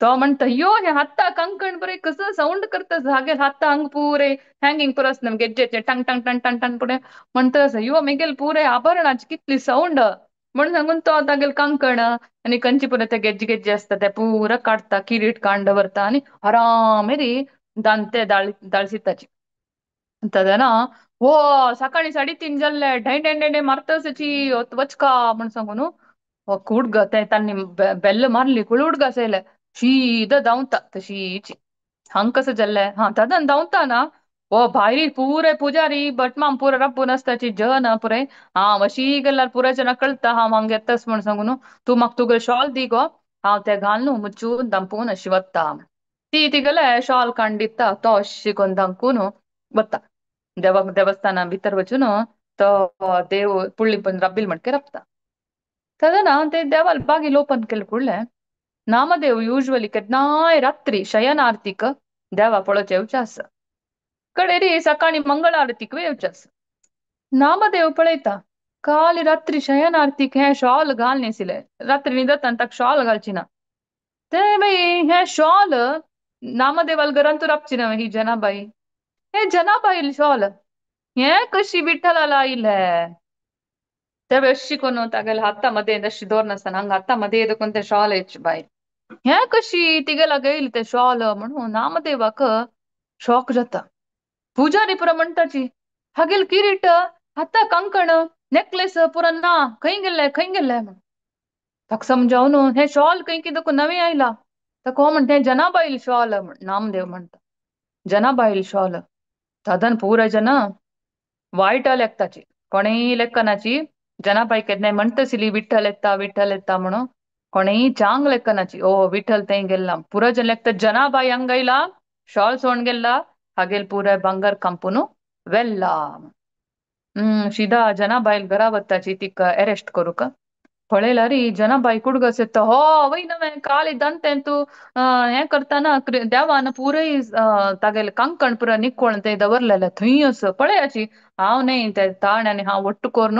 तो म्हणटा यो हे हाता कंकण बरें कसं सावंड करता हागेल हाता हांग पुरे हँगिंग पुरो आसता गेज्जेचे टंग टंग टंग टंग टंग पुरे म्हणटा यो मेगेल पुरे आभरणाची कितली सावंड म्हण सांगून तो तागेल कंकण आनी कंची पुरो ते गेज्जे गेज्जे आसता ते पुरा काडटा किरीट काण दवरता आनी आरामेरी दांते दाळसिताची. तदना हो सकाळी 3:30 जाल्ले ढै ढै ढै ढै मारतसची वचका म्हण सांगून हो कुडगा ते तांणी बेल्ल मारली कुळुडगा सयले सीधा धांवता तशीच हांग कसं जाल्लें. हा तदन धांवता ना हो भायरी पुरे पुजारी भटमाम पुरा रब्बून आसताची जन पुरे हा अशी गेल्यार पुराय जना कळटा हांव हांग येतास म्हण सांगून तूं म्हाका तुगेलें शॉल दी गो हांव तें घालून मुचून धांपून अशी वता. ती तिगेलें शॉल काडून दिता तो अशी करून धांकून वता देवा देवस्थाना भितर वचून तो देव पुळ्ळी पण रब्बील म्हणके रबता. तदना ते देवाल बागील ओपन केलें फुडलें नामदेव युज्वली केन्नाय रात्री शयन आरतीक देवा पळोवचें येवचें आसा. कडेरी सकाळी मंगळ आरतीक येवचें आसा. नामदेव पळयता काल रात्री शयन आरतीक हें शॉल घाल न्हिसिलें रात्री न्हिदता ताका शॉल घालची ना ते मागीर हें शॉल नामदेवाल घरांतू राबची ना ही जनाबाई हे जनाबाई शॉल हें कशी विठ्ठला लायलें ते अशी कोण तागेल्या हाता मध्ये अशी दवरनासतना हांगा हाता मध्ये देखून ते शॉल येवचे बायल हें कशी तिगेला गेली ते शॉल म्हणून नामदेवाक शॉक जाता. पुजारी पुरा म्हणटाची हागेल किरीट हाता कंकण नेकलेस पुरा ना खंय गेल्ले खंय गेल्ले म्हण ताका समजावन हें शॉल खंय कितें नवें आयला. ताका हो म्हणटा जनाबाईल शॉल नामदेव म्हणटा जनाबाईल शॉल. साधन पुराय जना वायट लेखताची कोणेय लेखनाची जनाबाई केन्नाय म्हणटसिली विठ्ठल येता विठ्ठल येता म्हणून कोणेय चांग लेखनाची ओ विठ्ठल थंय गेल्ला पुराय जन लेखता जनाबाई हांगा शॉल सोण गेल्ला हागेल पुराय भांगर कांपून वेल्ला. शिदा जनाबाईल घरा वताची तिका अरेस्ट करूंक पळयल्यार जनाबाई कुडगस येता हो वय नवें काली दंतें तूं हें करतना देवान पुरय तागेलें कंकण पुराय निकोळ तें दवरलेलें थंय आसा पळयाची हांव न्हय ते ताण आनी हांव ಒಟ್ಟು कोरून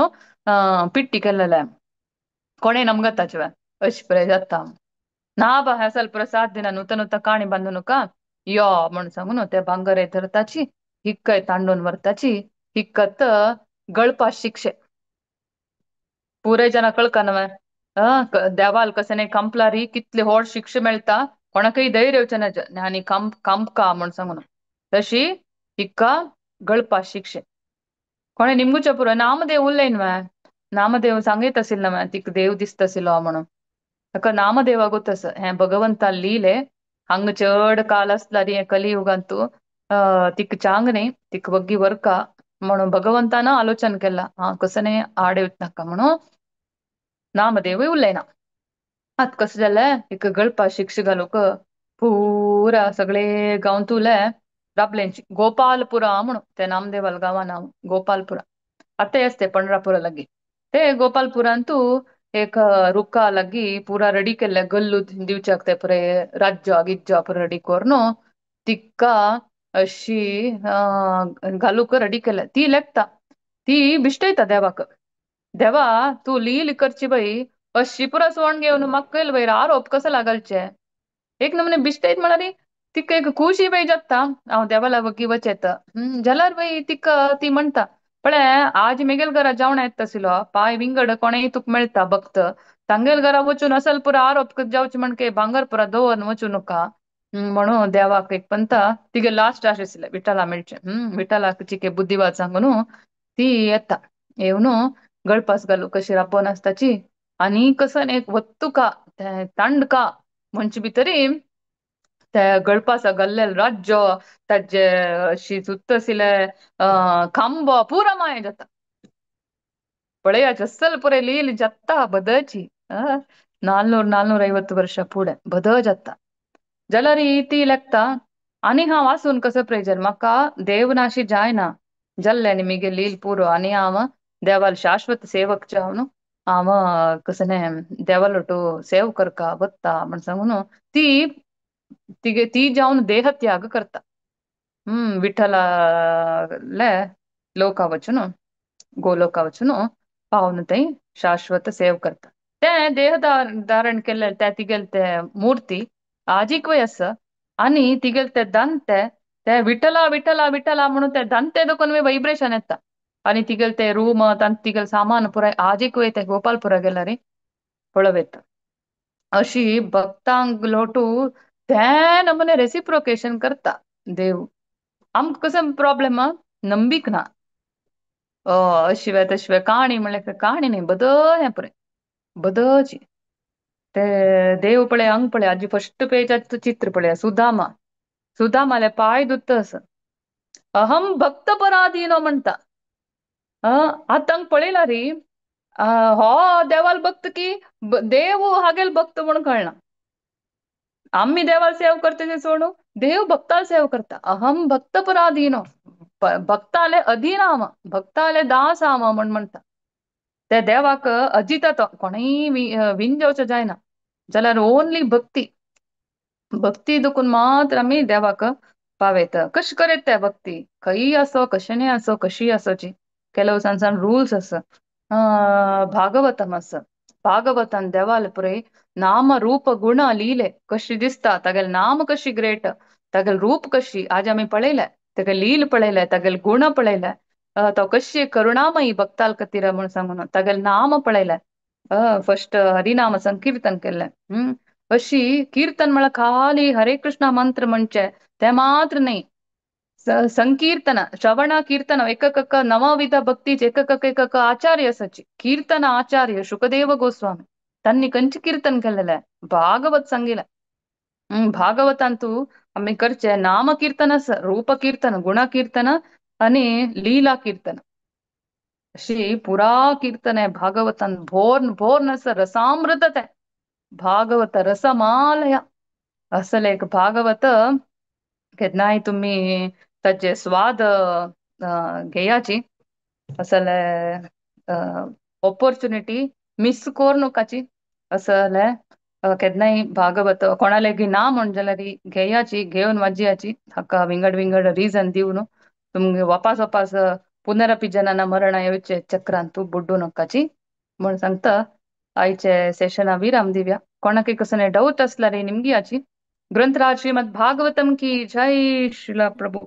पिट्टी केल्लेलें कोणें नमगताचे अशें पळय जाता ना बा असल प्रसाद दिना नुत नुत काणी बांदू नका यो म्हण सांगून ते भांगर धरताची हिक्कय तांडून व्हरताची हिक्कत गळपा शिक्षे पुराय जना कळका नवें देवाल कशें न्ही कंपलारी कितले व्हड शिक्षा मेळटा कोणाकय धैर्य येवचें ना आनी कंप कंपका म्हण सांगून तशी हिक्का गळपा शिक्षे कोणें निमगुच्या पुरो नामदेव उलय न्हय नामदेव सांगीत आशिल्लो न्हय तिका देव दिसता आशिल्लो म्हणून ताका नामदेवागूच आसा हें भगवंतान लिहिले हांगा चड काल आसल्यार हें कलियुगांतू तिका चांग न्ही तिका वग्गी व्हरका म्हणून भगवंतान आलोचन केला हांव कसो न्ही आड नाका म्हणून नामदेवूय उलयना. आतां कशें जालें हिका गळपा शिक्षा घालूंक पुरा सगळे गांवतुले राबलेंची गोपालपुरा म्हणून ते नामदेवाल गांवा नांव गोपालपुरा आतां आसते पंढरापुरा लागीं ते गोपालपुरांतू एक रुखा लागीं पुरा रेडी केल्ले गल्लू दिवच्याक ते पुराय राज्य गिज्ज पुरा रेडी करून तिका अशी घालूंक रेडी केले ती लेखता ती बिश्टयता देवाक देवा तूं लील करची बाई अशी पुरा सोण घेवन म्हाका बाई आरोप कसो लागलचे एक नमुने बिश्टयत म्हळ्यार तिका एक खुशी बाई जाता हांव देवाला वगी वचेत जाल्यार बाई तिका ती म्हणटा पळय आज मेगेल घरा जेवण येता आशिल्लो पांय विंगड कोणेय तुका मेळटा भक्त तांगेल घरा वचून असल पुरा आरोप जावचे म्हणके भांगर पुरा दवरून वचूं नका म्हणून देवाक एक पंता तिगे लास्ट आश आशिल्लें विठ्ठला मेळचें विठ्ठलाक चिके बुद्धिवाद सांगून ती येता येवन गळपास घालू कशी राबोवन आसताची आनी कसो एक वत्तुका तांडका म्हणचे भितरी ते गळपासा घाल्लें राज्य ताजे अशी सुत्त आशिल्ले खांबो पुरा माया जाता पळयाचे अस्सल पुराय लील जाता बदची 400-450 वर्षां फुडें बद जाता जाल्यार ती लेखता आनी हांव आसून कसो प्रयोजन म्हाका देवनाशी जायना जाल्लें आनी मिगे लील पुरो आनी हांव देवाल शाश्वत सेवक जावन हांव कसलें देवालोटू सेव करका वता म्हण सांगून ती तिगे ती जावन देहत्याग करता. विठ्ठलाले लोका वचून गोलोका वचून पावन थंय शाश्वत सेव करता. तें देह धारण केल्लें ते तिगेले ते मूर्ती आजीकय आसा आनी तिगेले ते दांते ते विठ्ठला विठ्ठला विठ्ठला म्हणून ते दांते देखून व्हायब्रेशन येता आनी तिगेले ते रूम तिगेले सामान पुराय आजीकय ते गोपालपुरा गेल्यार पळोवं. अशी भक्तांक लोटू ते नमुने रेसिप्रोकेशन करता देव. आमकां कसो प्रॉब्लेम नंबीक ना अशिवाय तशिवाय काणी म्हणल्यार काणी न्ही बद हें पुराय बदची ते देव पळय अंग पळय आजी फर्स्ट पेजाचो चित्र पळया सुदामा सुदामाले पांय दुत्त आसा अहम भक्त पराधीनो म्हणटा. आतां पळयला री हो देवाल भक्त की देव हागेल भक्त म्हणून कळना. आम्ही देवाल सेव करता ते सोडू देव भक्ताल सेव करता. अहम भक्त पराधीनो भक्ताले अधीन हांव भक्ताले दास हांव म्हण म्हणटा. ते देवाक अजिता तो कोणेय विंजवचो जायना जाल्यार ओनली भक्ती भक्ती देखून मात्र आमी देवाक पावयता. कशें करयत ते भक्ती खंयी आसो कशेंय आसो कशीय आसोची ಕೆಲವು ಸಣ್ಣ ಸಣ್ಣ ರೂಲ್ಸ್ आसा. भागवतम आसा भागवतान देवाल पळय नाम रूप गुण लीले कशी दिसता तागेले नाम कशी ग्रेट तागेले रूप कशी आज आमी पळयलें तागेले लील पळयलें तागेले गुण पळयलें तो कशी करुणामयी भक्ताल खातीर म्हूण सांगून तागेले नाम पळयलें फर्स्ट हरिनाम संकीर्तन केल्लें. अशी कीर्तन म्हळ्यार खाली हरे कृष्णा मंत्र म्हणचे ते मात्र न्ही संकीर्तन श्रवण कीर्तन एकक नवविध भक्तीचे एकक एकक आचार्य आसाची कीर्तन आचार्य शुकदेव गोस्वामी तांणी खंयचें कीर्तन केलेलें भागवत सांगिलें. भागवतांतु आमी करचे नाम कीर्तन आसा, रूप कीर्तन, गुण कीर्तन आनी लीला कीर्तन. अशी पुरा कीर्तन आहे भागवतान, भोर भोर आसा, रसामृत तें भागवत रसमालय. असले एक भागवत केन्नाय तुमी ताचे स्वाद घेयाची, असले ऑपॉर्च्युनिटी मिस करू नकाची. असले केन्नाय भागवत कोणाले ना म्हण जाल्यार घेयाची, घेवन वाजयाची, हाका विंगड विंगड रिजन दिवन तुमगे वापास वापास पुनरपी जनन मरण येवचे चक्रांतू बुड्डू नकाची म्हण सांगता. आयचे सेशना विराम दिव्या. कोणाक कसले डाऊट असल्यार निमगियाची. ग्रंथराज श्रीमद भागवतम की जय, श्रीला प्रभु.